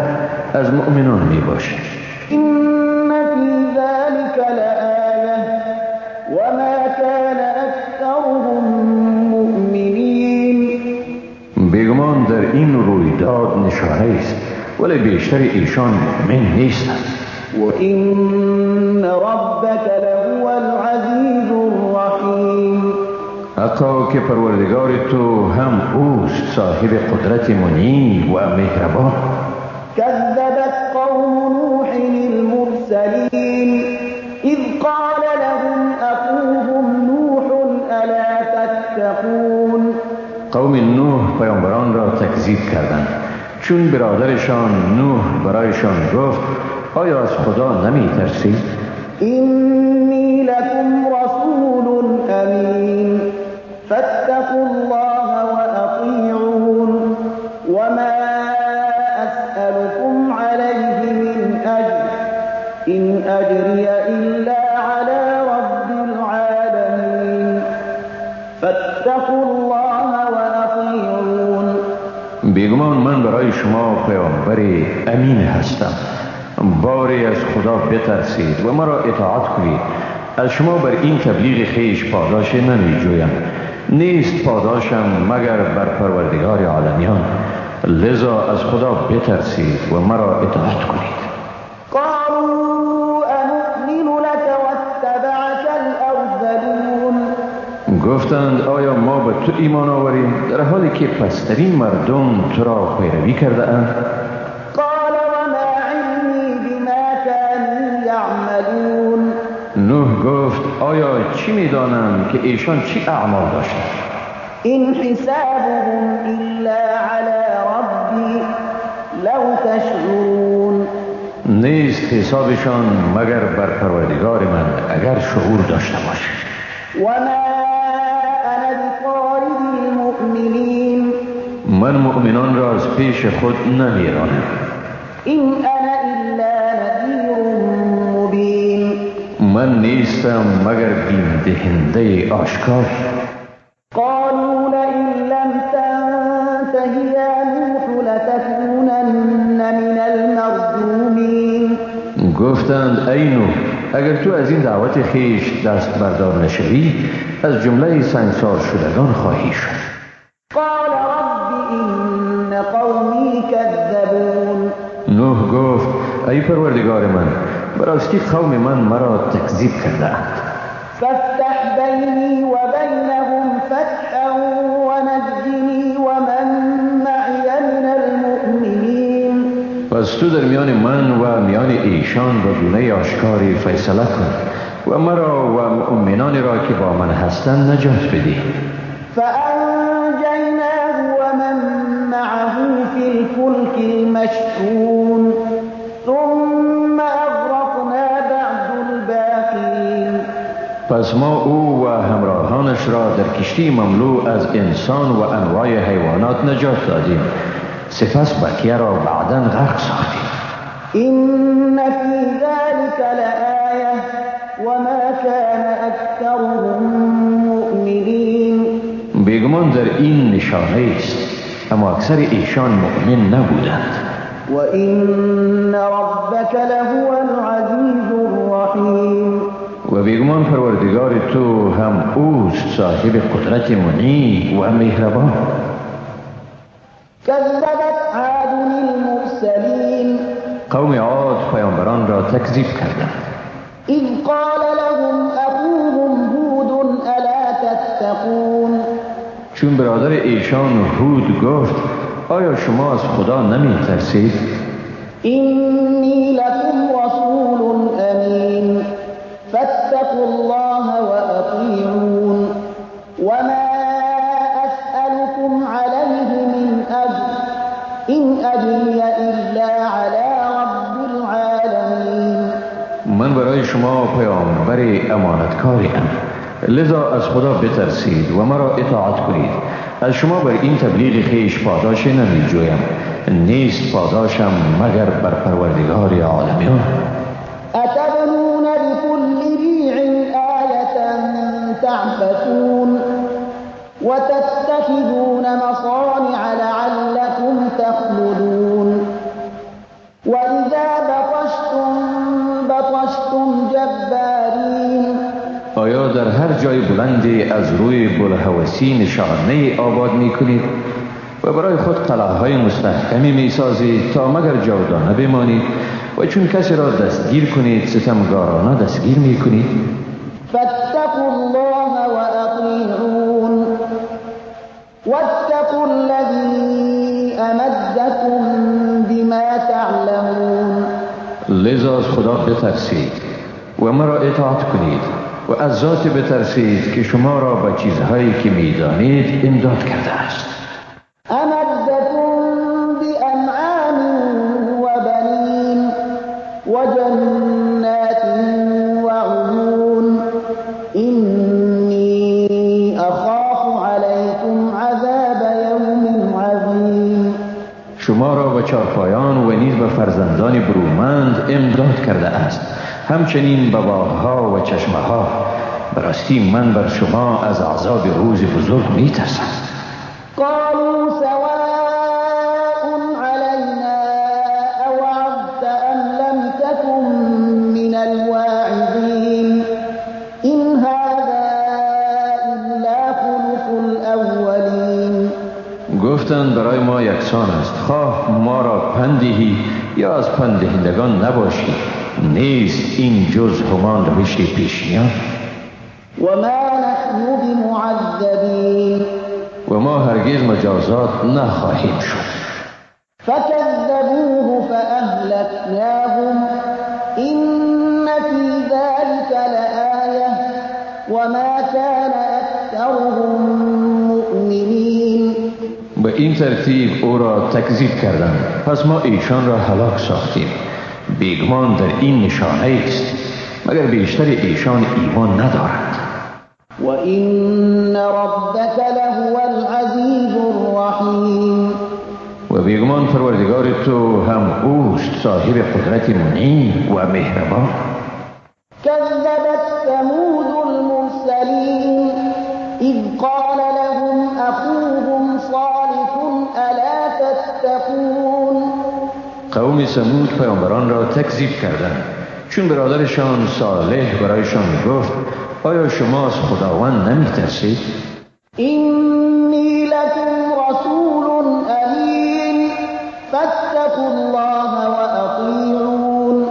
از مؤمنان می باشیم. ان فی ذلک لآیة وما کان اکثرهم مؤمنین. بیگمان در این رویداد نشانه است ولی بیشتر ایشان مؤمن نیستند. و این ربک لهو العزیز الرحیم. حتی که پروردگار تو هم اوست صاحب قدرت منی و مهربان. کذبت قوم نوح المرسلین اذ قال لهم اخوهم نوح الا تتقون. قوم نوح پیامبران را تکذیب کردند چون برادرشان نوح برایشان گفت آیا از خدا نمی ترسید؟ انی لکم رسول امین فاتقوا الله واطیعون وما اسألكم علیه من اجر ان اجری الا علی رب من برای شما پیامبر امین هستم. باری از خدا بترسید و مرا اطاعت کنید. از شما بر این تبلیغ خیش پاداش نمی جویم. نیست پاداشم مگر بر پروردگار عالمیان. لذا از خدا بترسید و مرا اطاعت کنید. قالوا انؤمن لك واتبعك الارذلون. گفتند آیا ما به تو ایمان آوریم در حالی که پسترین مردم تو را پیروی کرده اند؟ قال وما علمی بما كانوا یعملون. نوح گفت آیا چی میدانم که ایشان چی اعمال داشتند؟ این حسابهم الا علی ربی لو تشعرون. نیست حسابشان مگر بر پروردگار من اگر شعور داشته باشید. وما انا بطارد المؤمنین. من مؤمنان را از پیش خود نمیرانم. این انا الا نذیر مبین. من نیستم مگر بیم دهنده آشکار. قالوا لئن لم تنته یا نوح لتکونن من المرجومین. گفتند ای نوح اگر تو از این دعوت خیش دست بردار نشوی از جمله سنگسار شدگان خواهی شد. قال رب این قومی کذبون. نوح گفت ای پروردگار من، براستی قوم من مرا تکذیب کردند. فافتح بینی و بینهم فتحا ونجنی ومن معی من المؤمنین. پس تو در میان من و میان ایشان به گونه آشکاری فیصله کن و مرا و مؤمنان را که با من هستند نجات بده. فانجیناه ومن معه فی الفلک المشحون ثم اغرقنا بعد الباقین. پس ما او و همراهانش را در کشتی مملو از انسان و انواع حیوانات نجات دادیم. سپس بقیه را بعداً غرق ساختیم. این فی ذلک لآیه وما کان اکثرهم مؤمنین. بیگمان در این نشانه است، اما اکثر ایشان مؤمن نبودند. و این ربک لهو العزیز الرحیم. و بیگمان پروردگار تو هم اوست صاحب قدرت منی و مهربان. کذبت عاد المرسلین. قوم عاد پیامبران را تکذیب کردند. اذ قال لهم اخوهم هود الا تتقون. چون برادر ایشان هود گفت آیا شما از خدا نمی ترسید؟ اینی لکم رسول امین فاتقوا الله واطیعون وما اسألكم علیه من اجر این اجری الا علی رب العالمین. من برای شما پیامبر امانتکاریم، لذا از خدا بترسید و مرا اطاعت کنید. از شما بر این تبلیغ خیش پاداش نمی جویم، نیست پاداشم مگر بر پروردگار عالمیان. اتبنون بكل ریع آیة تعبثون وتتخذون مصانع لعلكم تخلدون وإذا بطشتم بطشتم جبارین. آیا در هر جای بلندی از روی بلهوسی نشانه آباد می کنید و برای خود قلعه های مستحکمی می سازید تا مگر جاودانه بمانید و چون کسی را دستگیر کنید ستمگارانه دستگیر می کنید؟ فاتقوا الله واطیعون واتقوا الذی امدکم بما تعلمون. لذا از خدا بترسید و مرا اطاعت کنید و از ذات بترسید که شما را به چیزهایی که میدانید امداد کرده است. امدکم بانعام و بنین و جنات و عیون انی اخاف علیکم عذاب یوم عظیم. شما را به چارپایان و نیز به فرزندان برومند امداد کرده است، همچنین به باغها و چشمه‌ها. براستی من بر شما از عذاب روز بزرگ میترسم. قالوا سواء گفتند برای ما یکسان است، خواه ما را پندهی یا از پندهندگان نباشی، نیست این جز همان روش پیشینیان. و ما نحن بمعذبین. و ما هرگز مجازات نخواهیم شد. فكذبوه فأهلكناهم إن في ذلك لآية وما كان أكثرهم مؤمنين. به این ترتیب او را تکذیب کردند، پس ما ایشان را هلاک ساختیم. بیگمان در این نشانه است، مگر بیشتر ایشان ایمان ندارند. وإن ربك لهو العزیز الرحیم. و بیگمان پروردگار تو هم اوست، صاحب قدرت منعم و مهربان. كذبت ثمود المرسلین اذ قال لهم اخوهم صالح الا تتقون. قوم ثمود پیامبران را تکذیب کردند، چون برادرشان صالح برایشان گفت آیا شما از خداوند نمیترسید؟ اینی لکم رسول امین فاتقوا الله و اطیعون.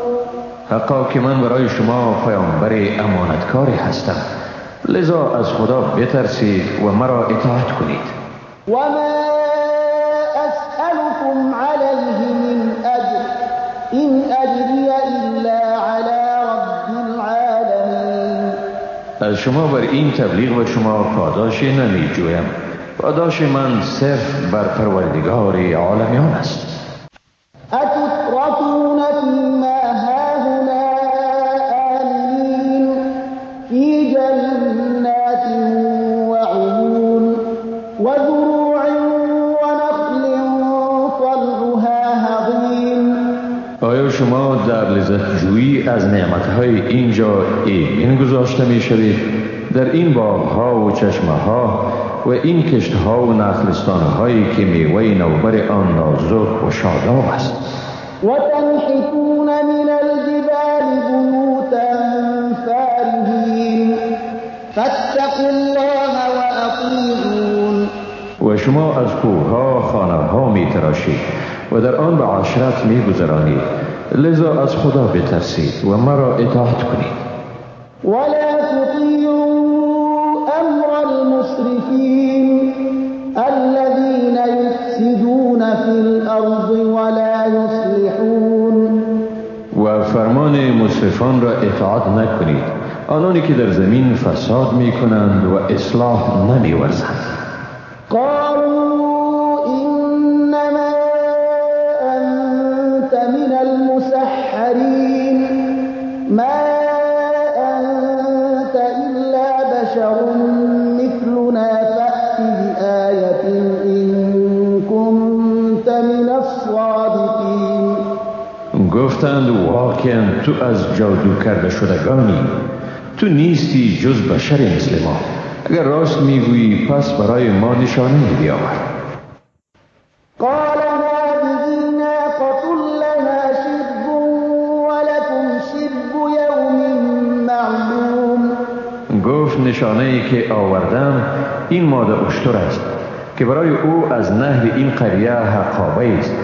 حقا که من برای شما پیامبر امانتکاری هستم، لذا از خدا بترسید و مرا اطاعت کنید. و ما اسألكم علیه من اجر این اجری الا علی رب العالمین. از شما بر این تبلیغ و شما پاداش نمی جویم، پاداش من صرف بر پروردگار عالمیان است. اتترکون فیما هاهنا آمنین فی جنات و عیون و زروع و نخل طلعها هضیم. آیا شما در لذت جویی از نعمتهای اینجا ایمن گذاشته می شوید؟ در این باغها و چشمه ها و این کشتها و نخلستانهایی که میوه نوبر آن نازک و شاداب است. و تنحتون من الجبال بیوتا فارهین فاتقوا الله و اطیعون. و شما از کوهها خانه ها می تراشید و در آن به عشرت می گذرانید، لذا از خدا بترسید و مرا اطاعت کنید. ولا تطیعوا امر المسرفین الذین یفسدون فی الارض ولا یصلحون. و فرمان مسرفان را اطاعت نکنید، آنانی که در زمین فساد می کنند و اصلاح نمی ورزند. قالوا انما انت من المسحرین ما انت الا بشر مثلنا فأت بآیة ان كنت من الصادقین. گفتند واقعا تو از جادو کرده شدگانی، تو نیستی جز بشر مثل ما، اگر راست میگویی پس برای ما نشانه بیاور. قال هذه ناقة لها شرب ولكم شرب یوم معلوم. گفت نشانه ای که آوردم این ماده اشتر است که برای او از نهر این قریه حقابه است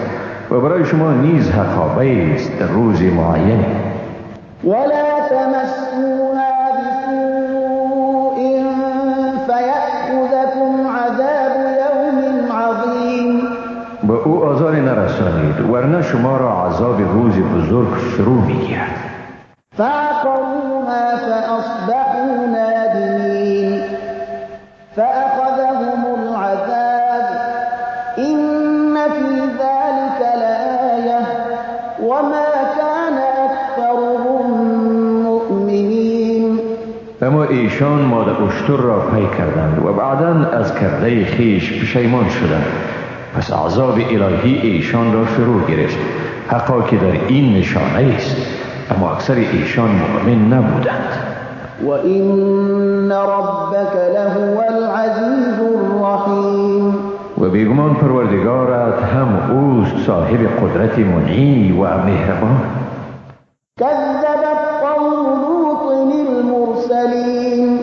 و برای شما نیز حقابه است در روز معین. ولا تمسوها بسوء فیأخذکم عذاب یوم عظیم. به او آزار نرسانید ورنه شما را عذاب روز بزرگ فرو میگیرد. فعقروها فاصبحوا نادمین فأخذهم العذاب إن في ذلك لآية وما كان أكثرهم مؤمنین. اما ایشان ماده اشتر را پی کردند و بعداً از کرده خیش پشیمان شدند، پس عذاب الهی ایشان را فرو گرفت. حقا که در این نشانه است، اما اکثر ایشان مؤمن نبودند. وإن ربك لهو العزیز الرحیم. و بیگمان پروردگارت هم اوست، صاحب قدرت منعی و مهربان. كذبت قوم لوط المرسلین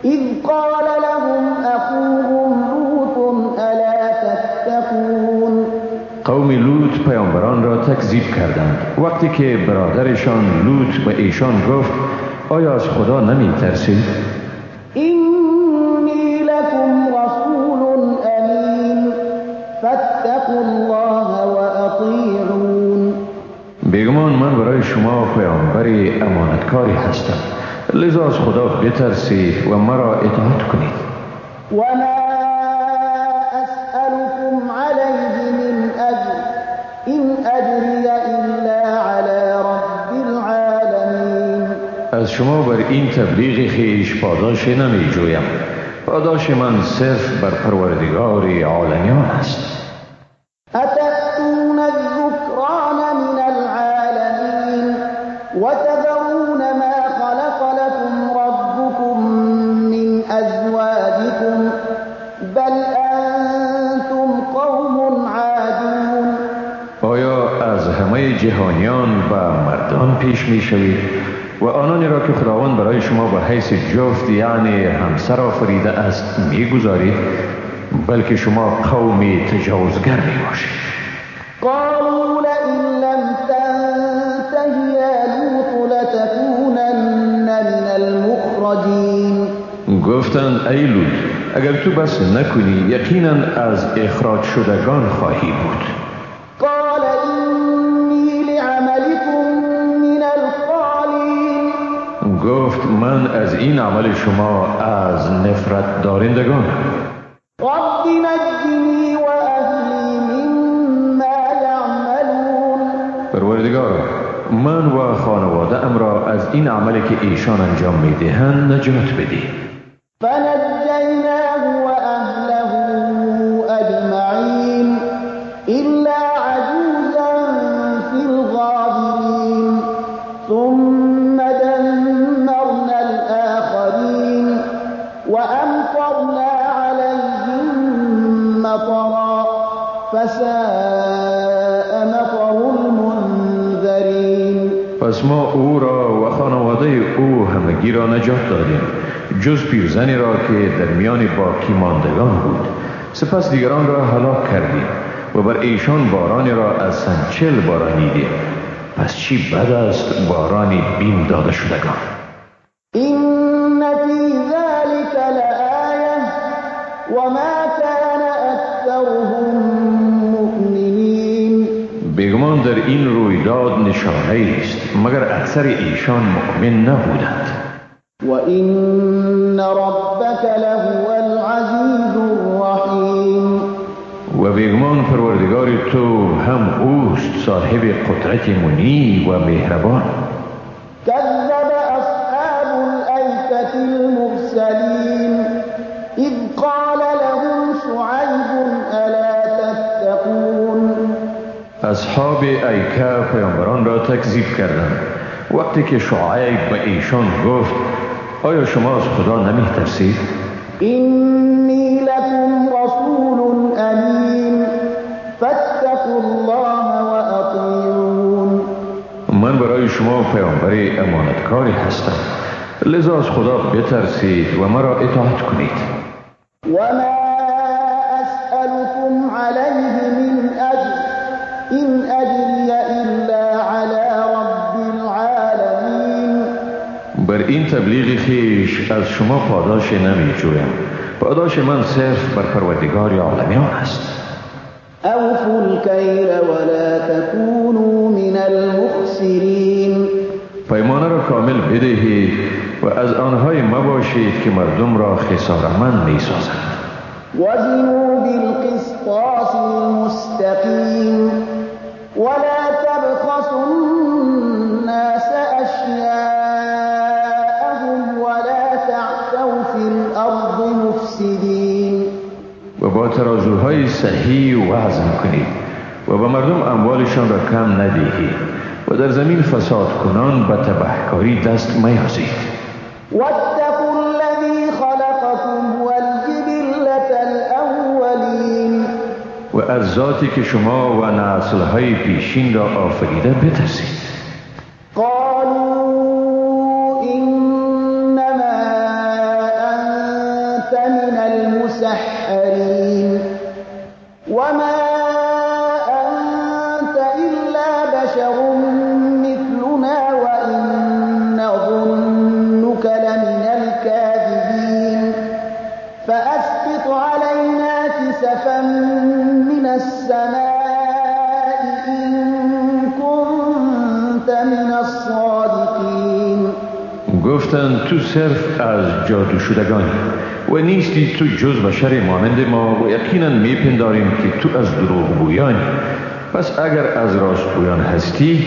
اذ قال لهم اخوهم لوط الا تتقون. تکذیب کردند. وقتی که برادرشان لوط به ایشان گفت آیا از خدا نمی ترسید؟ اینی لکم رسول امین فاتقوا الله و اطیعون. بیگمان من برای شما پیامبر امانتکاری هستم، لذا از خدا بترسید و مرا اطاعت کنید. و ما اسألكم علیه من اجر این اجری الا علی رب العالمین. از شما بر این تبلیغ خویش پاداش نمی جویم، پاداش من صرف بر پروردگار عالمیان است. اتأتون الذکران من العالمین وتذرون ما خلق لكم ربكم من ازواجكم بل انتم قوم عادون. آیا از همه جهانیان و مردان پیش می شوید و آنانی را که خداوند برای شما به حیث جفت یعنی همسر آفریده است می گذارید؟ بلکه شما قومی تجاوزگر می باشید. قالوا لئن لم تنته یا لوط لتکونن من المخرجین. گفتند ای لوط اگر تو بس نکنی یقینا از اخراج شدگان خواهی بود. قال انی لعملکم من القالین. گفت من از این عمل شما از نفرت دارندگان. رب نجنی و اهلی مما یعملون. پروردگارا من و خانواده ام را از این عملی که ایشان انجام میدهند نجات بده. فنجیناه و اهله اجمعین الا عجوزا فی الغابرین ثم دمرنا الآخرین وامطرنا علیهم مطرا فساء مطر المنذرین. پس ما او را و خانواده او همگی را نجات دادیم جز پیرزنی را که در میان باقی ماندگان بود. سپس دیگران را هلاک کردیم و بر ایشان بارانی را از سنچل بارانیدیم. پس چی بد است بارانی بیم داده شدگان. این فی ذلک لآیه و ما کان اکثرهم مؤمنین. بیگمان در این رویداد نشانه است، مگر اکثر ایشان مؤمن نبودند. و این ربک لهو العزیز الرحیم. و بیگمان پروردگار تو هم اوست صاحب قدرت منی و مهربان. کذب اصحاب الایکة المرسلین اذ قال لهم شعیب الا تتقون. اصحاب ایکه پیامبران را تکذیب کردند وقتی که شعیب به ایشان گفت آیا شما از خدا نمی ترسید؟ اینی لکم رسول امین فاتقوا الله و اطیعون. من برای شما پیامبر امانتکاری هستم، لذا از خدا بترسید و مرا اطاعت کنید. و ما اسألكم علیه من اجر این اجری الا علی رب العالمین. بر این تبلیغ خویش از شما پاداش نمی جویم، پاداش من صرف بر پروردگار عالمیان است. اوفوا الکیل ولا تکونوا من المخسرین. پیمانه را کامل بدهید و از آنهای مباشید که مردم را خساره‌مند می سازند. وزنوا بالقسطاس المستقیم ولا تبخسوا الناس اشیاءهم ولا تعثوا فی الارض مفسدین. و با ترازوهای صحیح وزن کنید و به مردم اموالشان را کم ندهید و در زمین فساد کنان به تبهکاری دست میازید. واتقوا الذی خلقکم والجبلة الاولین. و از ذاتی که شما و نسل‌های پیشین را آفریده بترسید. قالوا انما انت من المسحرین وما انت الا فأسقط علينا كسفا من السماء إن كنت من الصادقین. گفتند تو صرف از جادو شدگانی و نیستی تو جز بشر مانند ما و یقینا میپنداریم که تو از دروغگویانی. پس اگر از راستگویان هستی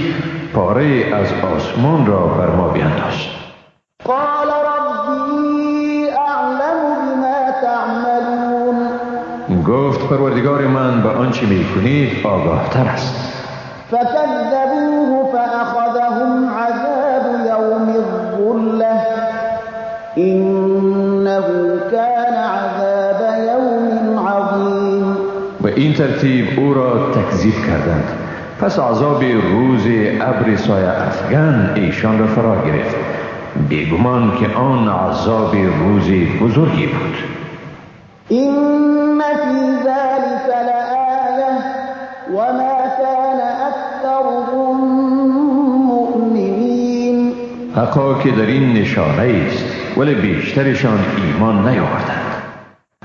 پاره از آسمان را بر ما بینداز. قال ربی اعلم بما تعملون. گفت پروردگار من به آنچه میکنید آگاه تر است. فكذبوه فأخذهم عذاب يوم الظلة إنه كان عذاب يوم عظيم. و این ترتیب او را تکذیب کردند. پس عذاب روز ابر سایه افگن ایشان را فرا گرفت. بیگمان که آن عذاب روز بزرگی بود. إن في ذلك لآية وما كان أكثرهم مؤمنين. حقا که در این نشانه است، ولی بیشترشان ایمان نیاوردند.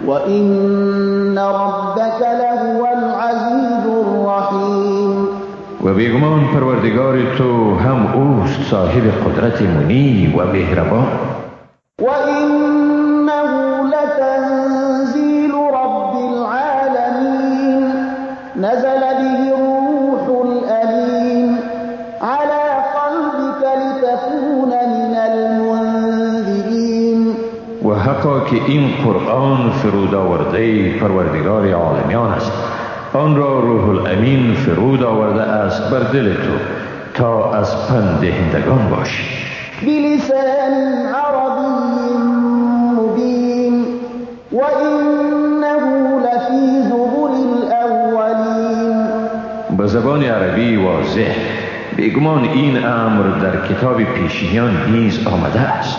وإن ربك لهو العزيز الرحيم. و بیگمان پروردگار تو هم اوست صاحب قدرت منی و مهربان. وإنه لتنزيل رب العالمين نزل به الروح الأمين على قلبك لتكون من المنذرين. و حقا که این قرآن فرود آورده پروردگار عالمیان است. آن را روح الامین فرود آورده است بر دل تو تا از پند دهندگان باشی. بلسان عربی مبین وإنه لفی زبر الأولین. به زبان عربی واضح. بیگمان این امر در کتاب پیشینیان نیز آمده است.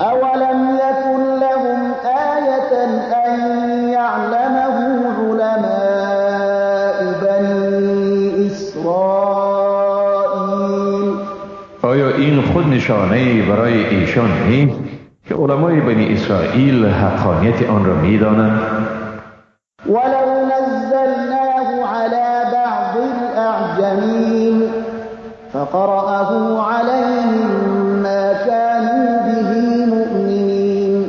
اولم یکن لهم آیة ان یعلمه علماء بنی اسرائیل. آیا این خود نشانه برای ایشان نیست که علمای بنی اسرائیل حقانیت آن را می‌دانند؟ ولو نزلناه على بعض الأعجمین فقرأه عليهم ما كانوا به مؤمنین.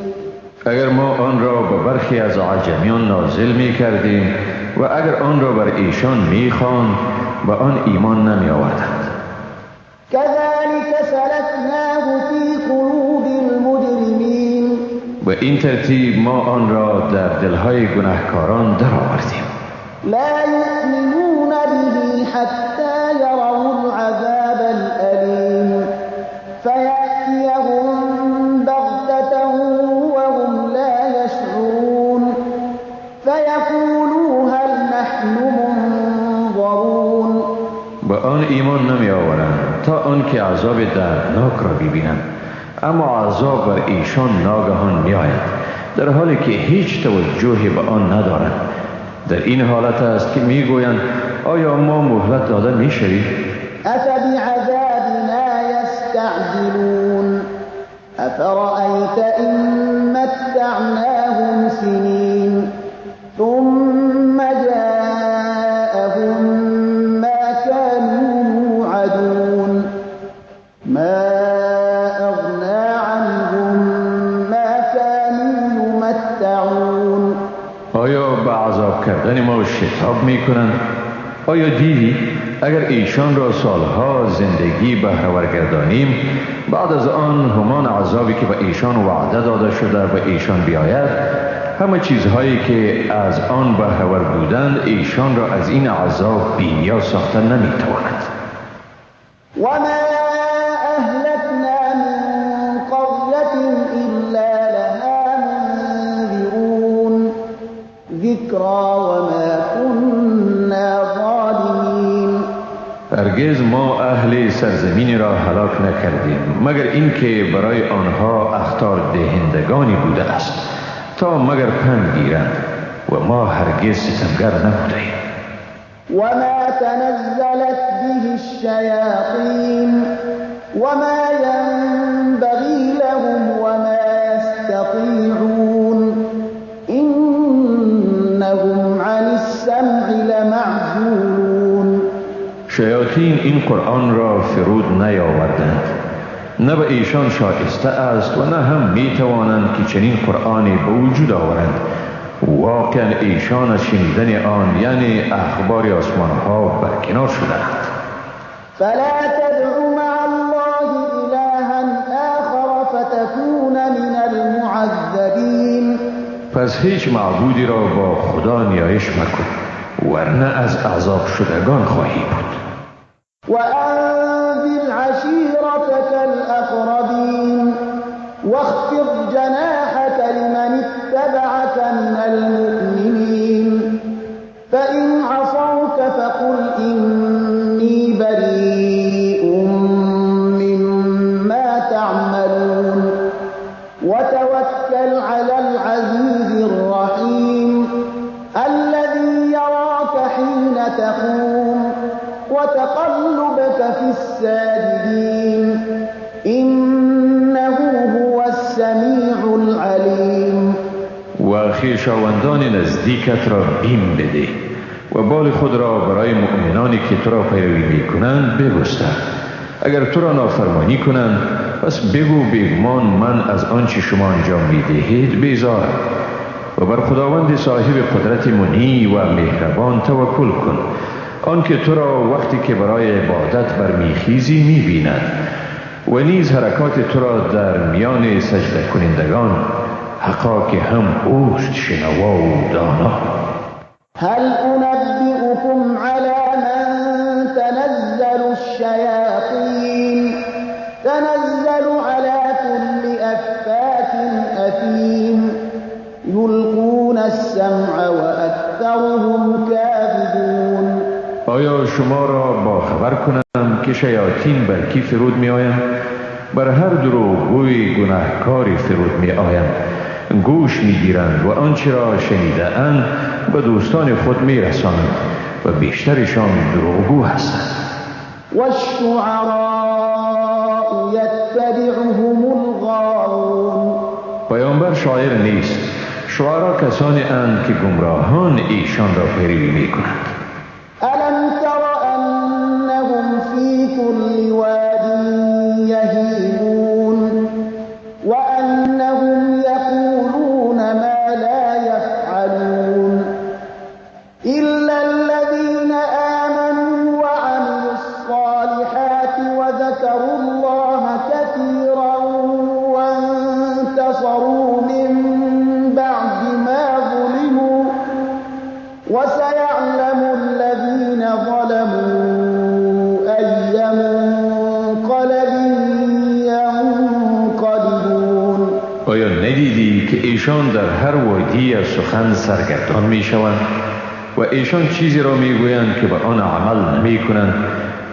اگر ما آن را به برخی از عجمیان نازل می کردیم و اگر آن را بر ایشان می خواند به آن ایمان نمی آوردند. كذلك سلكناه في قلوب المجرمین. به این ترتیب ما آن را در دلهای گناهکاران درآوردیم. لا یؤمنون به حتی یروا العذاب الألیم فیأتیهم بغتة وهم لا یشعرون فیقولوا هل نحن منظرون. به آن ایمان نمی آورند تا آنکه عذاب دردناک را ببینند، اما عذاب بر ایشان ناگهان می آید در حالی که هیچ توجهی به آن ندارند. در این حالت است که میگویند آیا ما مهلت داده میشویم؟ افبعذابنا یستعجلون افرأیت ان متعناهم سنین ثم جاءهم ما كانوا یوعدون ما اغنى عنهم ما كانوا یمتعون. آیا به عذاب کردن ما شتاب میکنند؟ آیا دیدی اگر ایشان را سالها زندگی بهره گردانیم بعد از آن همان عذابی که به ایشان وعده داده شده به ایشان بیاید، همه چیزهایی که از آن بهره بودند ایشان را از این عذاب بی‌نیاز ساخته نمیتواند. وما اهلکنا من قریة الا لها منذرون ذکری وما كنا ظالمین. هرگز ما اهل سرزمین را هلاک نکردیم مگر اینکه برای آنها اخطار دهندگانی بوده است تا مگر پند گیرند، و ما هرگز ستمگر نبودیم. وما تنزلت به الشیاطین وما ینبغی لهم وما یستطیعون شیاطین این قرآن را فرود نیاوردند، نه به ایشان شایسته است و نه هم می توانند که چنین قرآنی به وجود آورند. واقعا ایشان از شنیدن آن، یعنی اخبار آسمان ها، برکنار شدند. فلا تدع مع الله إلها آخر فتكون من المعذبین. پس هیچ معبودی را با خدا نیایش مکن، ورنه از عذاب شدگان خواهی بود. وأنذر عشیرتک الأقربین واخفض جناحك لمن اتبعك من المؤمنین فإن عصوك فقل إني بريء مما تعملون وتوكل على العزيز الرحيم الذي يراك حين تقوم وتقلبك في الساجدين إنه هو السميع العليم. و خویشاوندان نزدیکت را بیم بده و بال خود را برای مؤمنانی که تو را پیروی میکنند بگستر. اگر تو را نافرمانی کنند پس بگو بیگمان من از آنچه شما انجام میدهید بیزارم، و بر خداوند صاحب قدرت منی و مهربان توکل کن، آنکه تو را وقتی که برای عبادت برمیخیزی میبیند و نیز حرکات تو را در میان سجده کنندگان، حقا که هم اوست شنوا و دانا. هل انبئکم علی من تنزل الشیاطین تنزل علی كل افاک اثیم یلقون السمع واکثرهم کاذبون. آیا شما را با خبر کنم که شیاطین بر کی فرود می آیند؟ بر هر دروغگوی گناهکاری فرود می آیند، گوش می گیرند و آنچه را شنیده اند به دوستان خود می رسانند و بیشترشان دروغگو هستند. والشعراء یتبعهم الغاوون. پیامبر شاعر نیست، شعرا کسانی اند که گمراهان ایشان را پیروی می کنند. ألم تر أنهم في كل واد يهيمون وأنهم يقولون ما لا يفعلون إلا الذين آمنوا وعملوا الصالحات وذكروا الله كثيرا وانتصروا من بعد ما ظلموا وسيعلم الذين ظلموا أي منقلب ينقلبون. آیا ندیدی که ایشان در هر وادی از سخن سرگردان می شوند و ایشان چیزی را می گویند که به آن عمل نمی کنند،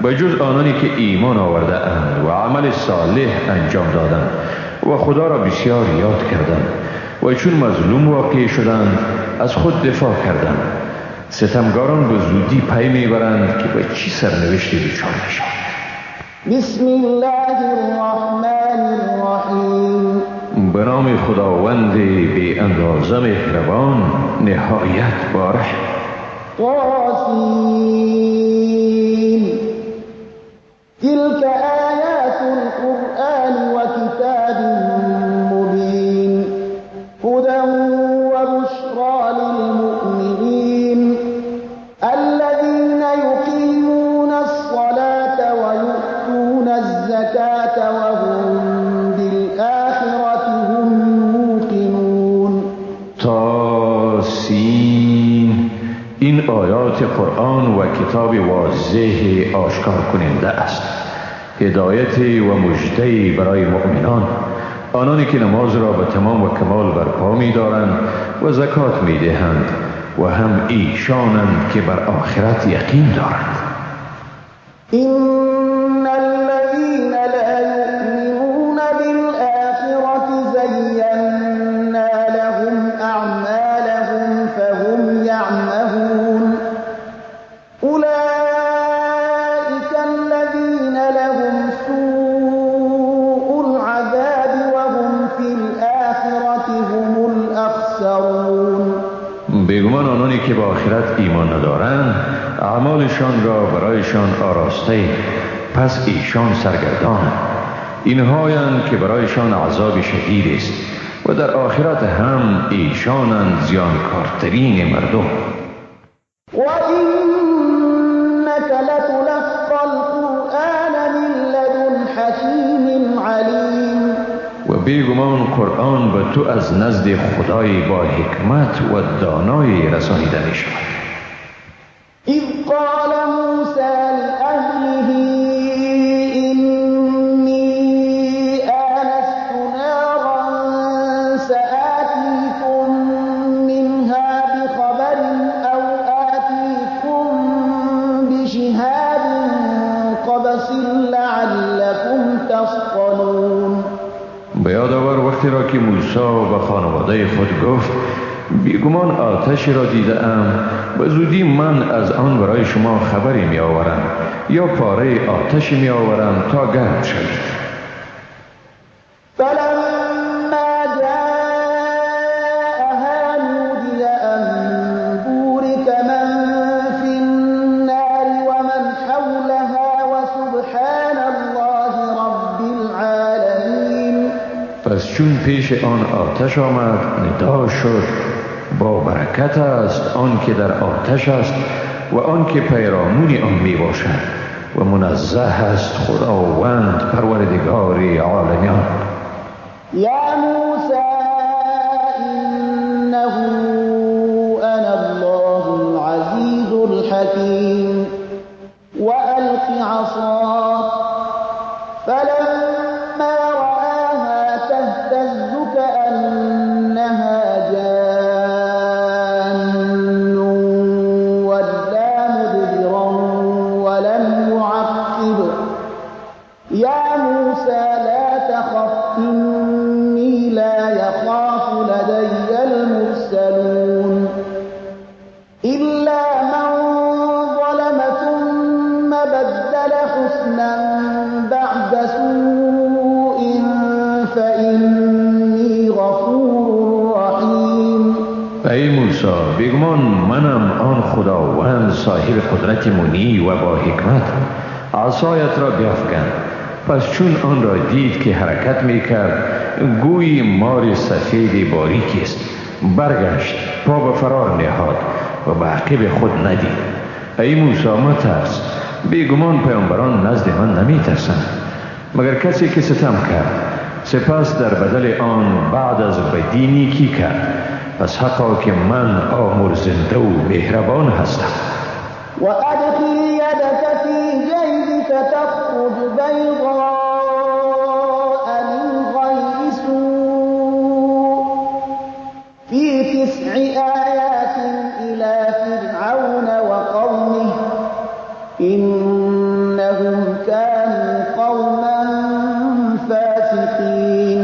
به جز آنانی که ایمان آورده اند و عمل صالح انجام دادند و خدا را بسیار یاد کردند و چون مظلوم واقع شدند از خود دفاع کردند. ستمگاران به زودی پی میبرند که به چی سرنوشتی دچار میشوند. بسم الله الرحمن الرحیم. به نام خداوند بی اندازه مهربان نهایت بارح. طاسین. تلك آیات القرآن وکتاب مبین هدى وبشرى للمؤمنین الذين يقيمون الصلاة ويؤتون الزكاة وهم بالآخرة هم يوقنون. طاسین. این آیات قرآن و کتاب واضح آشکار کننده است، هدایت و مژده برای مؤمنان، آنانی که نماز را به تمام و کمال برپا می دارند و زکات می دهند و هم ایشانند که بر آخرت یقین دارند. إن الذين لا يؤمنون بالآخرة زينا لهم أعمالهم فهم يعمهون أولئك الذين لهم سوء العذاب وهم في الآخرة هم الأخسرون. بیگمان آنانی که به آخرت ایمان ندارند اعمالشان را برایشان آراسته، پس ایشان سرگردانند. اینهایند که برایشان عذاب شدید است و در آخرت هم ایشانند زیانکارترین مردم. وإنك لتلقى القرآن من لدن حكيم عليم. و بیگمان قرآن به تو از نزد خدای با حکمت و دانایی رسانیده می شود. اذ قال موسى لأهله إني آنست نارا سآتيكم منها بخبر أو آتيكم بشهاب قبس لعلكم تصطلون. به یاد آور وقتی را که موسی به خانواده خود گفت بیگمان آتشی را دیدم، به زودی من از آن برای شما خبری می آورم یا پاره آتشی می آورم تا گرم شوید. فلما جاءها نودي أن بورك من في النار ومن حولها وسبحان الله رب العالمین. پس چون پیش آن آتش آمد ندا شد با برکت است آن که در آتش است و آن که پیرامون آن می باشد و منزه است خداوند پروردگار عالمیان. یا موسی انه انا الله العزیز الحکیم والق عصاک فلما رآها تهتز كأنها جان ولا مدبرا ولم يعقب يا موسى لا تخف إني لا يخاف لدي المرسلون إلا من ظلم ثم بدل حسنا بعد سوء فإني غفور رحیم. ای موسی بیگمان منم آن خداوند صاحب قدرت منی و با حکمت. عصایت را بیافکن. پس چون آن را دید که حرکت میکرد گویی مار سفید باریکی است، برگشت، پا به فرار نهاد و به عقب خود ندید. ای موسی مترس، بیگمان پیامبران نزد من نمیترسند مگر کسی که ستم کرد سپس در بدل آن بعد از بدی نیکی کرد، پس حقا که من آمرزنده و مهربان هستم. و ادخل یدک فی جیبک تخرج بیضاء من غیر سوء فی تسع آیات الی فرعون وقومه انهم كانوا قوما فاسقین.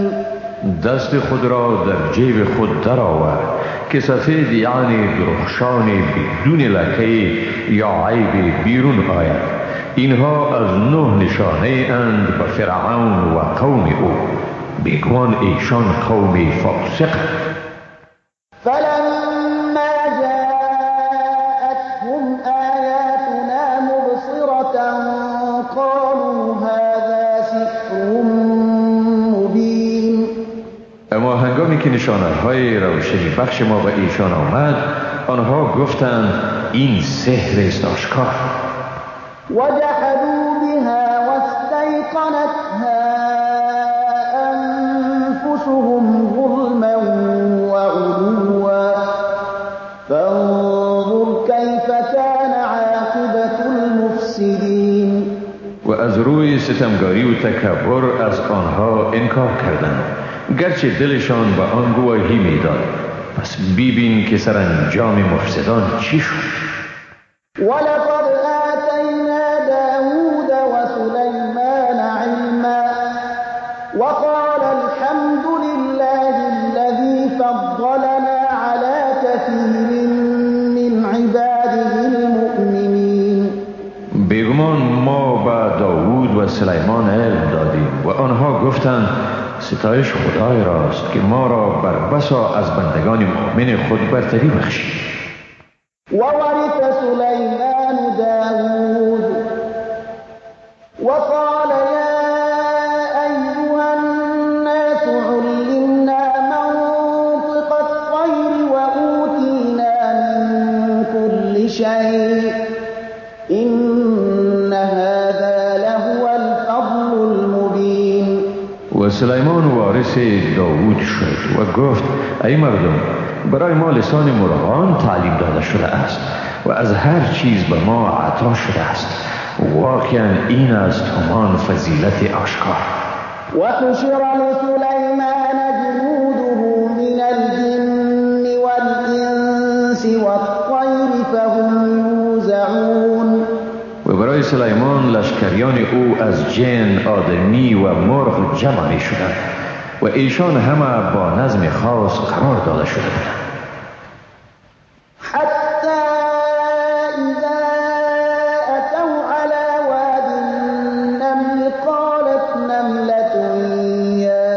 دست خود را در جیب خود درآور که سفید یعنی درخشان بدون لکه یا عیب بیرون آید. اینها از 9 نشانه اند به فرعون و قوم او، بیگمان ایشان قوم فاسق. فلما جاءتهم آیاتنا مبصرة قالوا هذا سحر مبین. اما هنگامی که نشانه های روشنی بخش ما به ایشان آمد، آنها گفتند این سحر است آشکار. وجحدوا بها واستيقنتها أنفسهم ظلما وعلوا فانظر كيف كان عاقبة المفسدين. و از روی ستمگاری و تکبر از آنها انکار کردند، گرچه دلشان به آن گواهی میداد. پس ببین که سرانجام مفسدان چی شد. ولقد آتینا داود وسلیمان علما وقال الحمد لله الذي فضلنا على كثير من عباده المؤمنین. بیگمان ما به داود و سلیمان علم دادیم و آنها گفتند ستایش خدای راست که ما را بر بسا از بندگان مؤمن خود برتری بخشید. وورث سلیمان شيء إن هذا لهو الفضل المبين. و سلیمان وارث داود شد و گفت ای مردم، برای ما لسان مرغان تعلیم داده شده است و از هر چیز به ما عطا شده است. واقعا این است همان فضیلت آشکار. وحشر لسلیمان جنوده من الجن والإنس والطیر فهم یوزعون. و برای سلیمان لشکریان او از جن، آدمی و مرغ جمع می شدند و ایشان همه با نظم خاص قرار داده شده بودند. حتی اذا اتوا على واد النمل قالت نملة يا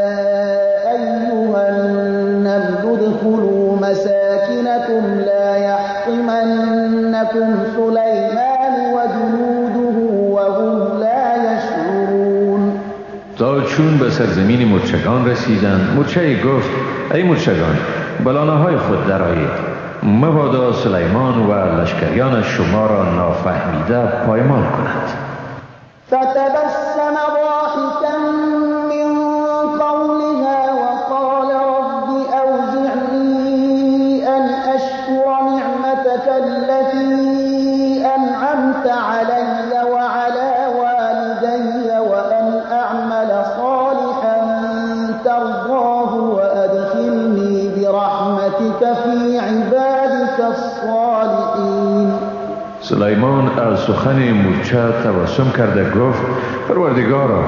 ایها النمل ادخلوا مساکنکم لا یحطمنکم سلیمان وجنوده وهم لا یشعرون. تا چون به سرزمین مورچگان رسیدند، مورچه گفت ای مورچگان، به های خود درآیید، مبادا سلیمان و لشکریان شما را نافهمیده پایمال کنند. فتبسم ضاحکا من قولها وقال رب اوزعنی ان اشکر نعمتک التي انعمت علی وعلى والدی وان اعمل صالحا ترضاه وادخلنی برحمتک فی عبادک الصالحین. سلیمان از سخن مورچه تبسم کرده گفت پروردگارا،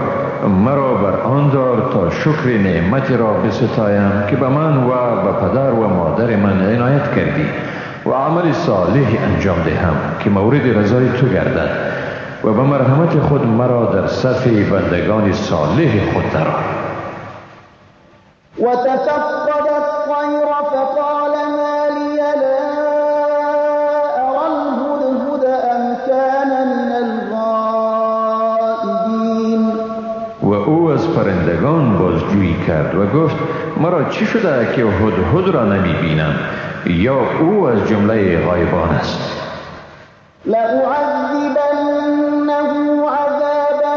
مرا بر آن دار تا شکر نعمتی را بستایم که به من و به پدر و مادر من عنایت کردی و عمل صالح انجام دهم که مورد رضای تو گردد و به مرحمت خود مرا در صف بندگان صالح خود درآر. وتفقد الطير فقال ما لي لا أرى الهدهد أم كان من الغائبين. و او از پرندگان بازجویی کرد و گفت مرا چی شده که هدهد را نمی بینم، یا او از جمله غایبان است؟ لأعذبنه عذابا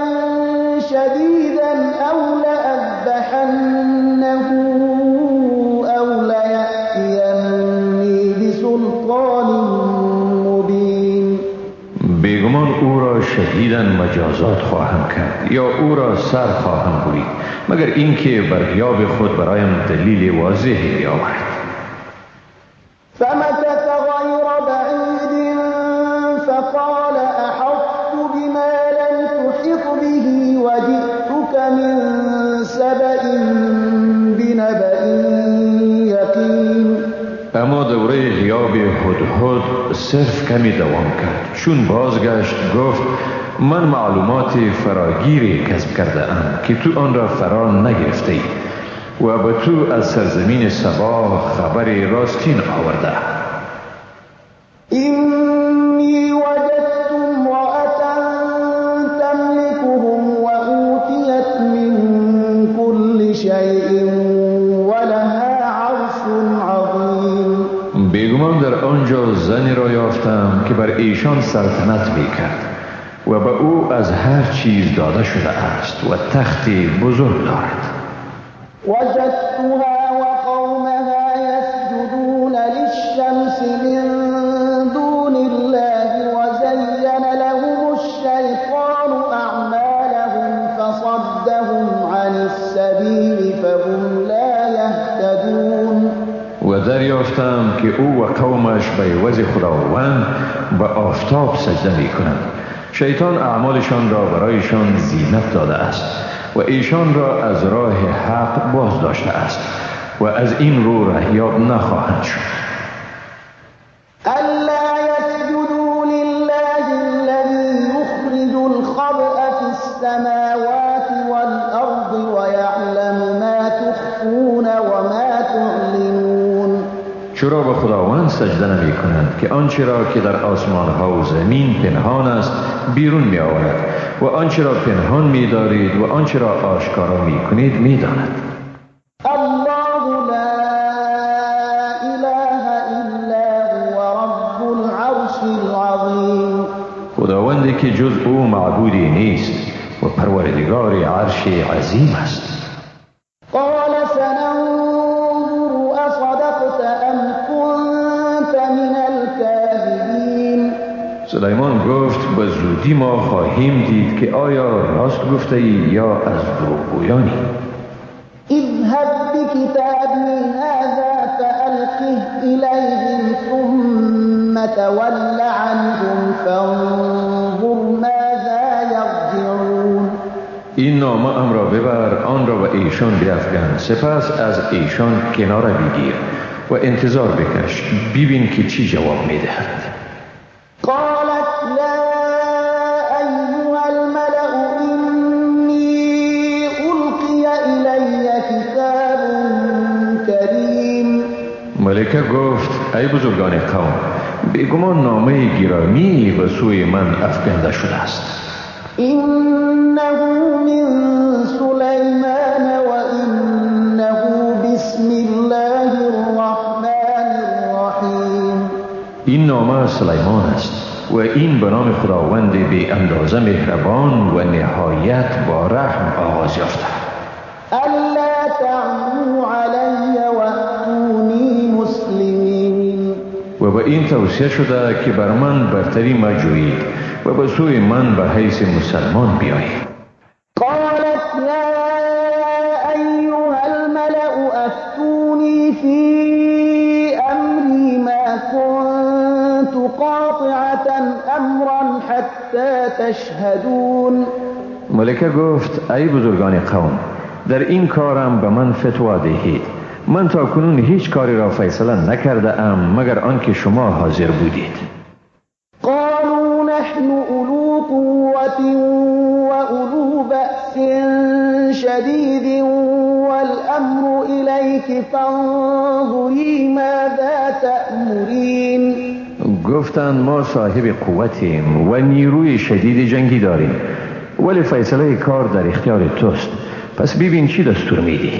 شديدا أو لأذبحنه أو ليأتيني بسلطان مبين. بیگمان او را شدیداً مجازات خواهم کرد یا او را سر خواهم برید، مگر اینکه بر غیاب خود برایم دلیل واضحی بیاورد. فمكث غير بعيد فقال أحطت بما لم تحط به وجئتك من سبأ بنبأ یقین. اما دوره غیاب هدهد صرف کمی دوام کرد. چون بازگشت گفت من معلومات فراگیری کسب کرده ام که تو آن را فرا نگرفته ای و به تو از سرزمین سبا خبر راستین آورده. إني وجدت امرأة تملكهم وأوتيت من كل شيء ولها عرش عظیم. بیگمان در آنجا زنی را یافتم که بر ایشان سلطنت میکرد و به او از هر چیز داده شده است و تخت بزرگ دارد. وجدتها وقومها يسجدون للشمس من دون الله وزين لهم الشيطان أعمالهم فصدهم عن السبيل فهم لا يهتدون. و دریافتم که او و قومش به عوض خداوند به آفتاب سجده می کنند. شیطان اعمالشان را برایشان زینت داده است و ایشان را از راه حق باز داشته است و از این رو رهیاب نخواهند شد. ألا يسجدوا لله الذي يخرج الخبأ في السماوات والأرض ويعلم ما تخفون وما تعلنون. چرا به خداوند سجده نمی کنند که آنچه را که در آسمان ها و زمین پنهان است بیرون می آورد و آنچه را پنهان می دارید و آنچه را آشکارا می کنید می داند. الله لا اله الا هو رب العرش العظیم. که جز او معبودی نیست و پروردگار عرش عظیم است. قال سننظر اصدقت ام كنت من الكاذبین. سلیمان گفت به زودی ما خواهیم دید که آیا راست گفته ای یا از دروغگویانی. اذهب بكتابي هذا فألقه إليهم ثم تول عنهم فانظر ماذا يرجعون. این نامه ام را ببر، آن را به ایشان بیفکن، سپس از ایشان کناره بگیر و انتظار بکش، ببین که چی جواب میدهند. قالت یا ایها الملأ انی القی الی کتاب کریم. ملکه گفت ای بزرگان قوم، بیگمان نامه گرامی به سوی من افکنده شده است. انه من سلیمان و انه بسم الله الرحمن الرحیم. این نامه از سلیمان است و این به نام خداوند بی اندازه مهربان و نهایت با رحم آغاز یافته. الا تعلوا علی واتونی مسلمین. و به این توصیه شده که بر من برتری مجویید و به سوی من به حیث مسلمان بیایید. قالت یا ایها الملأ افتونی فی امری ما كنت قاطعة امرا حتی تشهدون. ملکه گفت ای بزرگان قوم، در این کارم به من فتوا دهید. من تا کنون هیچ کاری را فیصله نکرده ام مگر آنکه شما حاضر بودید. قالوا نحن أولو قوة وأولو بأس شديد والأمر إليك فانظري ماذا تأمرين. گفتند ما صاحب قوتیم و نیروی شدید جنگی داریم، ولی فیصله کار در اختیار توست، پس ببین چی دستور میدی.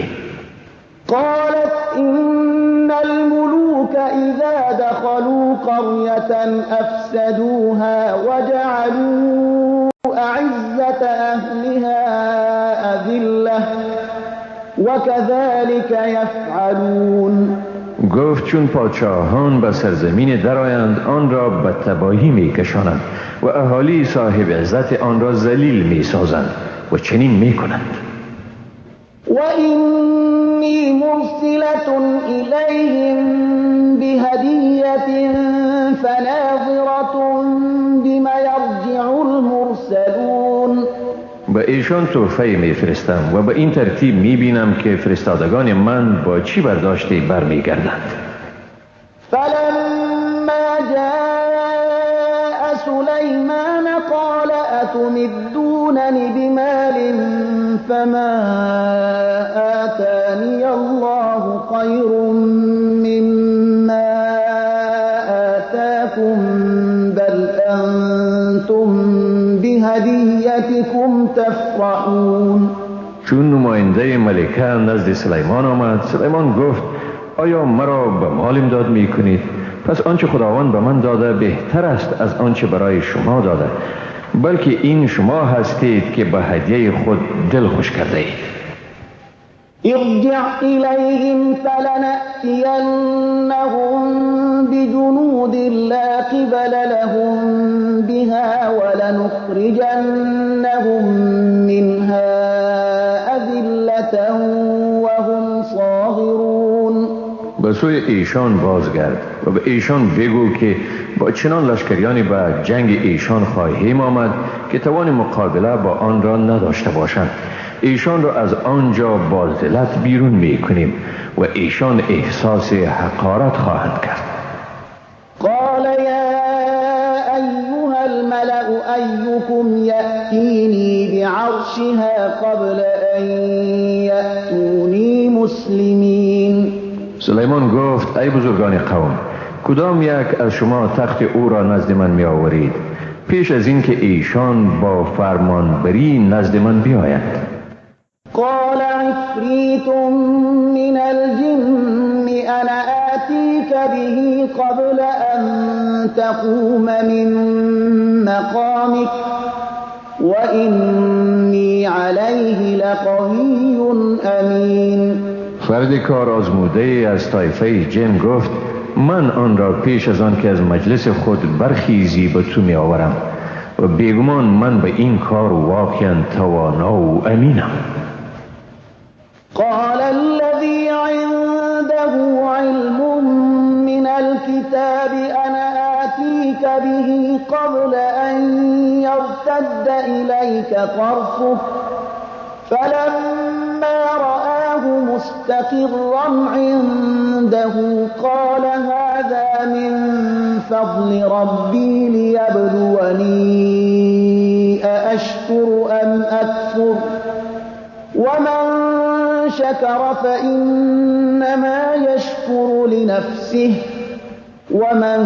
قالت إن الملوك إذا دخلوا قرية أفسدوها وجعلوا أعزة أهلها أذلة وكذلك يفعلون. گفت چون پادشاهان به سرزمین درآیند آن را به تباهی میکشانند و اهالی صاحب عزت آن را ذلیل میسازند و چنین میکنند. وإني مرسلة إليهم بهدية فناظرة بما يرجع المرسلون. به ایشان تحفه میفرستم و به این ترتیب میبینم که فرستادگان من با چی برداشتی برمیگردند. فلما جاء سلیمان قال أتمدونني بمال فما آتاني الله خير مما آتاكم بل أنتم بهديتكم تفرحون. چون نماینده ملکه نزد سلیمان آمد، سلیمان گفت آیا مرا به مال امداد میکنید؟ پس آنچه خداوند به من داده بهتر است از آنچه برای شما داده، بلکه این شما هستید که به هدیه خود دل خوش کرده اید. ارجع إليهم فلنأتينهم بجنود لا قبل لهم بها ولنخرجنهم منها أذلة وهم صاغرون. به سوی ایشان بازگرد و به ایشان بگو که با چنان لشکریانی به جنگ ایشان خواهیم آمد که توان مقابله با آن را نداشته باشند. ایشان را از آنجا با ذلت بیرون میکنیم و ایشان احساس حقارت خواهند کرد. قال یا ایها الملأ ایکم یأتینی بعرشها قبل ان یأتونی مسلمین. سلیمان گفت ای بزرگان قوم، کدام یک از شما تخت او را نزد من می آورید پیش از اینکه ایشان با فرمانبری نزد من بیایند؟ قال عفریت من الجن انا آتیک به قبل ان تقوم من مقامک وإني عليه لقوي أمين. فرد کار آزموده از طایفه جن گفت من آن را پیش از آن که از مجلس خود برخیزی به تو می آورم و بیگمان من به این کار واقعا توانا و امینم. قال الذي عنده علم من الكتاب أنا آتيك به قبل أن يرتد إليك طرفك فلما رآه مستقرا عنده قال هذا من فضل ربي ليبلوني أأشكر أم أكفر ومن شكر فإنما يشكر لنفسه ومن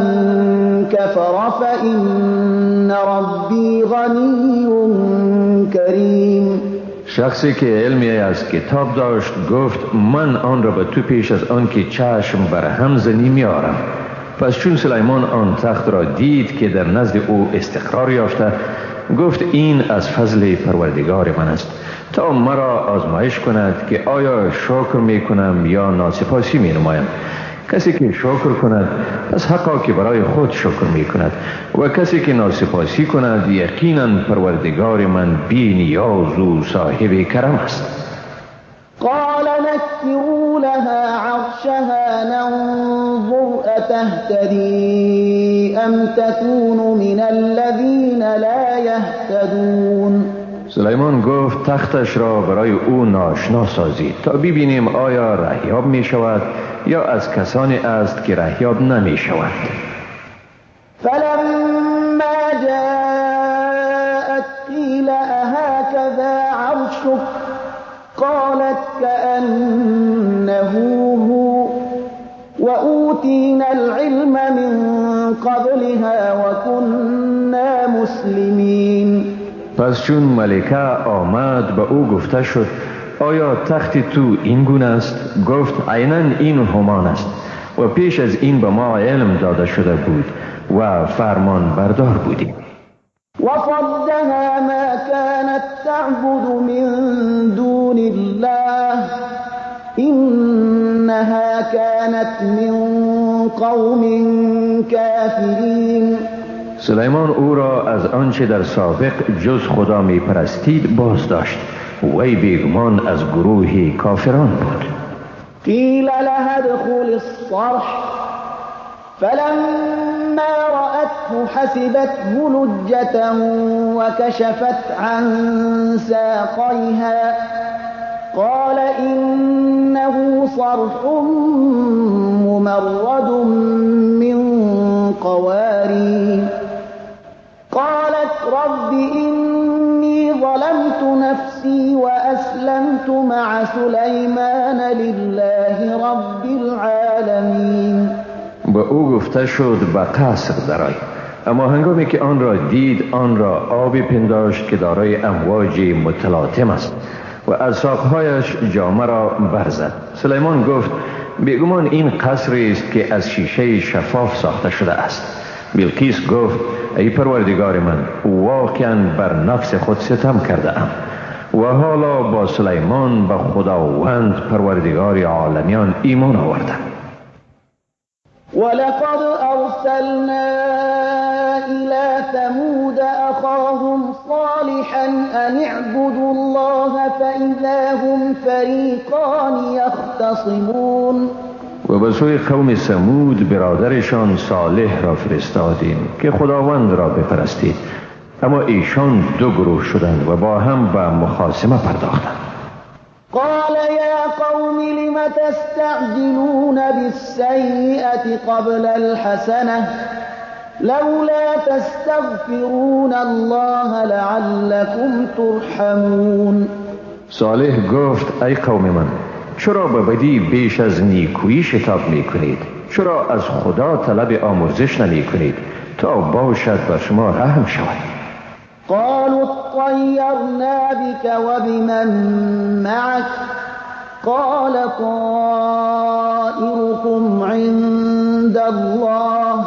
كفر فإن ربي غني كريم. شخصی که علمی از کتاب داشت گفت من آن را به تو پیش از آن که چشم بر هم زنی میارم. پس چون سلیمان آن تخت را دید که در نزد او استقرار یافته، گفت این از فضل پروردگار من است تا مرا آزمایش کند که آیا شکر میکنم یا ناسپاسی مینمایم. کسی که شکر کند پس حقا که برای خود شکر میکند و کسی که ناسپاسی کند یقینا پروردگار من بی نیاز و صاحب کرم است. قال نكروا لها عرشها ننظر أتهتدي أم تكون من الذين لا يهتدون. سلیمان گفت تختش را برای او ناشنا سازید تا ببینیم آیا رهیاب می شود یا از کسانی است که رهیاب نمی شود. فلما جاءت قیل أهكذا عرشك قالت كأنه هو وأوتينا العلم من قبلها وكنا مسلمين. پس چون ملکه آمد به او گفته شد آیا تخت تو این گونه است؟ گفت عینا این همان است و پیش از این به ما علم داده شده بود و فرمان بردار بودیم. وصدها ما كانت تعبد من دون الله إنها كانت من قوم كافرين. سلیمان او را از آنچه در سابق جز خدا می پرستید باز داشت، وی بیگمان از گروه کافران بود. قیل لها ادخل الصرح فلما رأته حسبته لجة وكشفت عن ساقيها قال إنه صرح ممرد من قوارير قالت رب إني ظلمت نفسي وأسلمت مع سليمان لله رب العالمين. به او گفته شد به قصر درآی، اما هنگامی که آن را دید آن را آبی پنداشت که دارای امواج متلاطم است و از ساقهایش جامه را برزد. سلیمان گفت بیگمان این قصری است که از شیشه شفاف ساخته شده است. بلقیس گفت ای پروردگار من، واقعا بر نفس خود ستم کرده ام و حالا با سلیمان به خداوند پروردگار عالمیان ایمان آوردم. ولقد ارسلنا الى ثمود اخاهم صالحا ان اعبدوا الله فاذا هم فريقان يختصمون. و به سوی قوم ثمود برادرشان صالح را فرستادیم که خداوند را بپرستید، اما ایشان دو گروه شدند و با هم به مخاصمه پرداختند. قال یا قوم لم تستعجلون بالسیئة قبل الحسنة لولا تستغفرون الله لعلكم ترحمون. صالح گفت ای قوم من، چرا به بدی بیش از نیکویی شتاب میکنید؟ چرا از خدا طلب آمرزش نمی کنید تا باشد بر شما رحم شود؟ قالوا اطیرنا بك وبمن معك قال طائركم عند الله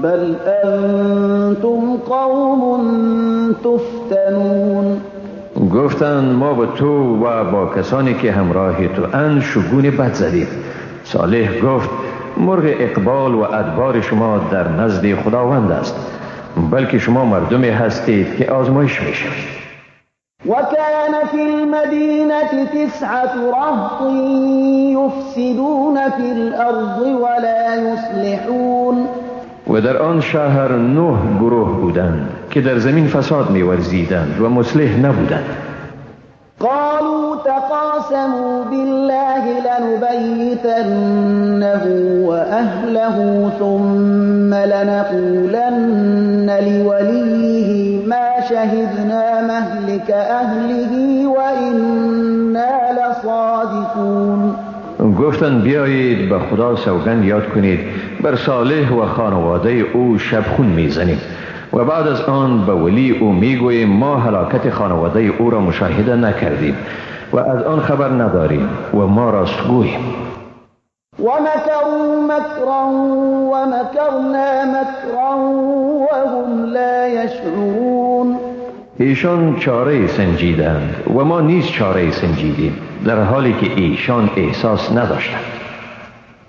بل أنتم قوم تفتنون. گفتند ما با تو و با کسانی که همراه تو اند شگون بد زدیم. صالح گفت مرغ اقبال و ادبار شما در نزد خداوند است، بلکه شما مردمی هستید که آزمایش میشوید. وكان في المدينة 9 رهط يفسدون في الأرض ولا يصلحون. و در آن شهر 9 گروه بودند که در زمین فساد می‌ورزیدند و مصلح نبودند. قالوا تقاسموا بالله لنبيتنه وأهله ثم لنقولن لوليه ما شهدنا مهلك أهله وإنا لصادقون. گفتند بیایید به خدا سوگند یاد کنید بر صالح و خانواده او شبخون میزنیم و بعد از آن به ولی او میگوییم ما هلاکت خانواده او را مشاهده نکردیم و از آن خبر نداریم و ما راستگوییم. ومکروا مکرا ومکرنا مکرا وهم لا یشعرون. ایشان چاره سنجیدند و ما نیز چاره سنجیدیم، در حالی که ایشان احساس نداشتند.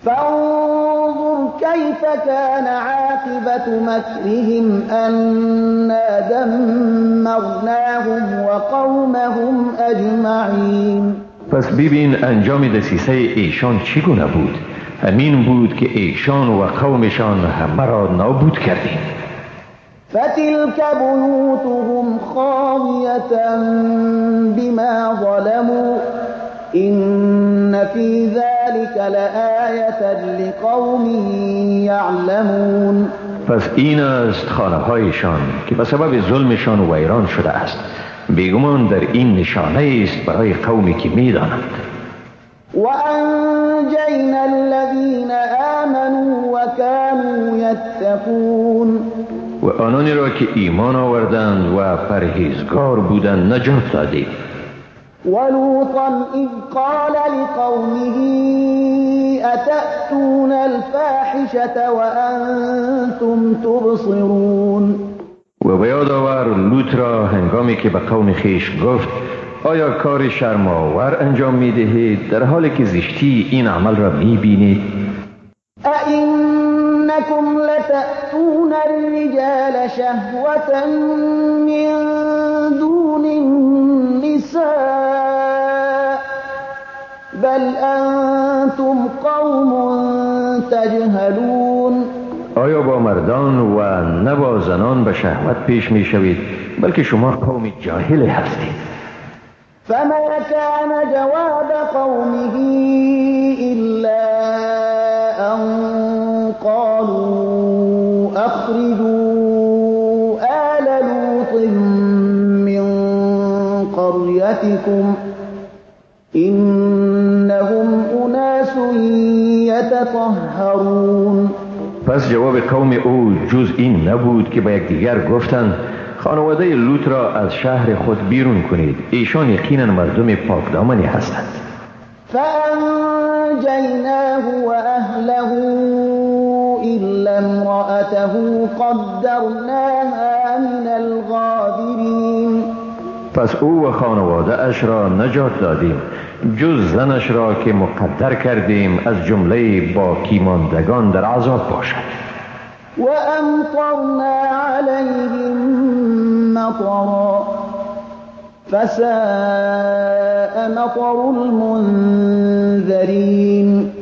فانظر كيف كان عاقبة مكرهم أنا دمرناهم وقومهم أجمعين. پس ببین انجام دسیسه ایشان چگونه بود. همین بود که ایشان و قومشان همه را نابود کردیم. فتلك بيوتهم خاوية بما ظلموا إن في ذلك لآية لقوم يعلمون. پس این است خانه هایشان که به سبب ظلمشان ویران شده است. بیگمان در این نشانه است برای قومی که میدانند. وأنجينا الذين آمنوا وكانوا يتقون. و آنانی را که ایمان آوردند و پرهیزگار بودند نجات دادیم. ولوطا اذ قال لقومه اتأتون الفاحشة وانتم تبصرون. و به یاد آور لوط را هنگامی که به قوم خویش گفت آیا کار شرم‌آور انجام می‌دهید در حالی که زشتی این عمل را می‌بینید؟ أئنكم لتأتون الرجال شهوة من دون النساء بل أنتم قوم تجهلون. آیا با مردان و نه با زنان به شهوت پیش می شوید، بلکه شما قوم جاهل هستید. فما كان جواب قومه إلا أن قالوا أخرجوا آل لوط من قريتكم إنهم أناس يتطهرون. پس جواب قوم او جز این نبود که با یکدیگر گفتند خانواده لوط را از شهر خود بیرون کنید، ایشان یقینا مردم پاکدامنی هستند. فأنجیناه وأهله إلا امرأته قدرناها من الغابرین. پس او و خانواده اش را نجات دادیم جز زنش را که مقدر کردیم از جمله باقی ماندگان در عذاب باشد. وأمطرنا عليهم مطرا فساء مطر المنذرين.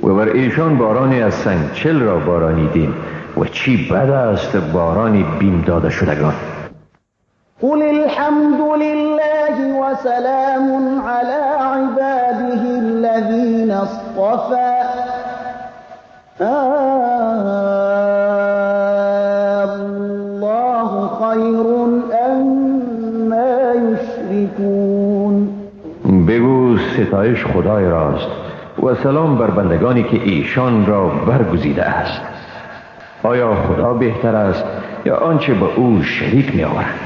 و بر ایشان بارانی از سنگچل را بارانیدیم و چی بد است بارانی بیم داده شدگان. قل الحمد لله وسلام على عباده الذين اصطفى الله خیر اما یشرکون. بگو ستایش خدای راست و سلام بر بندگانی که ایشان را برگزیده است. آیا خدا بهتر است یا آنچه به او شریک می آورند؟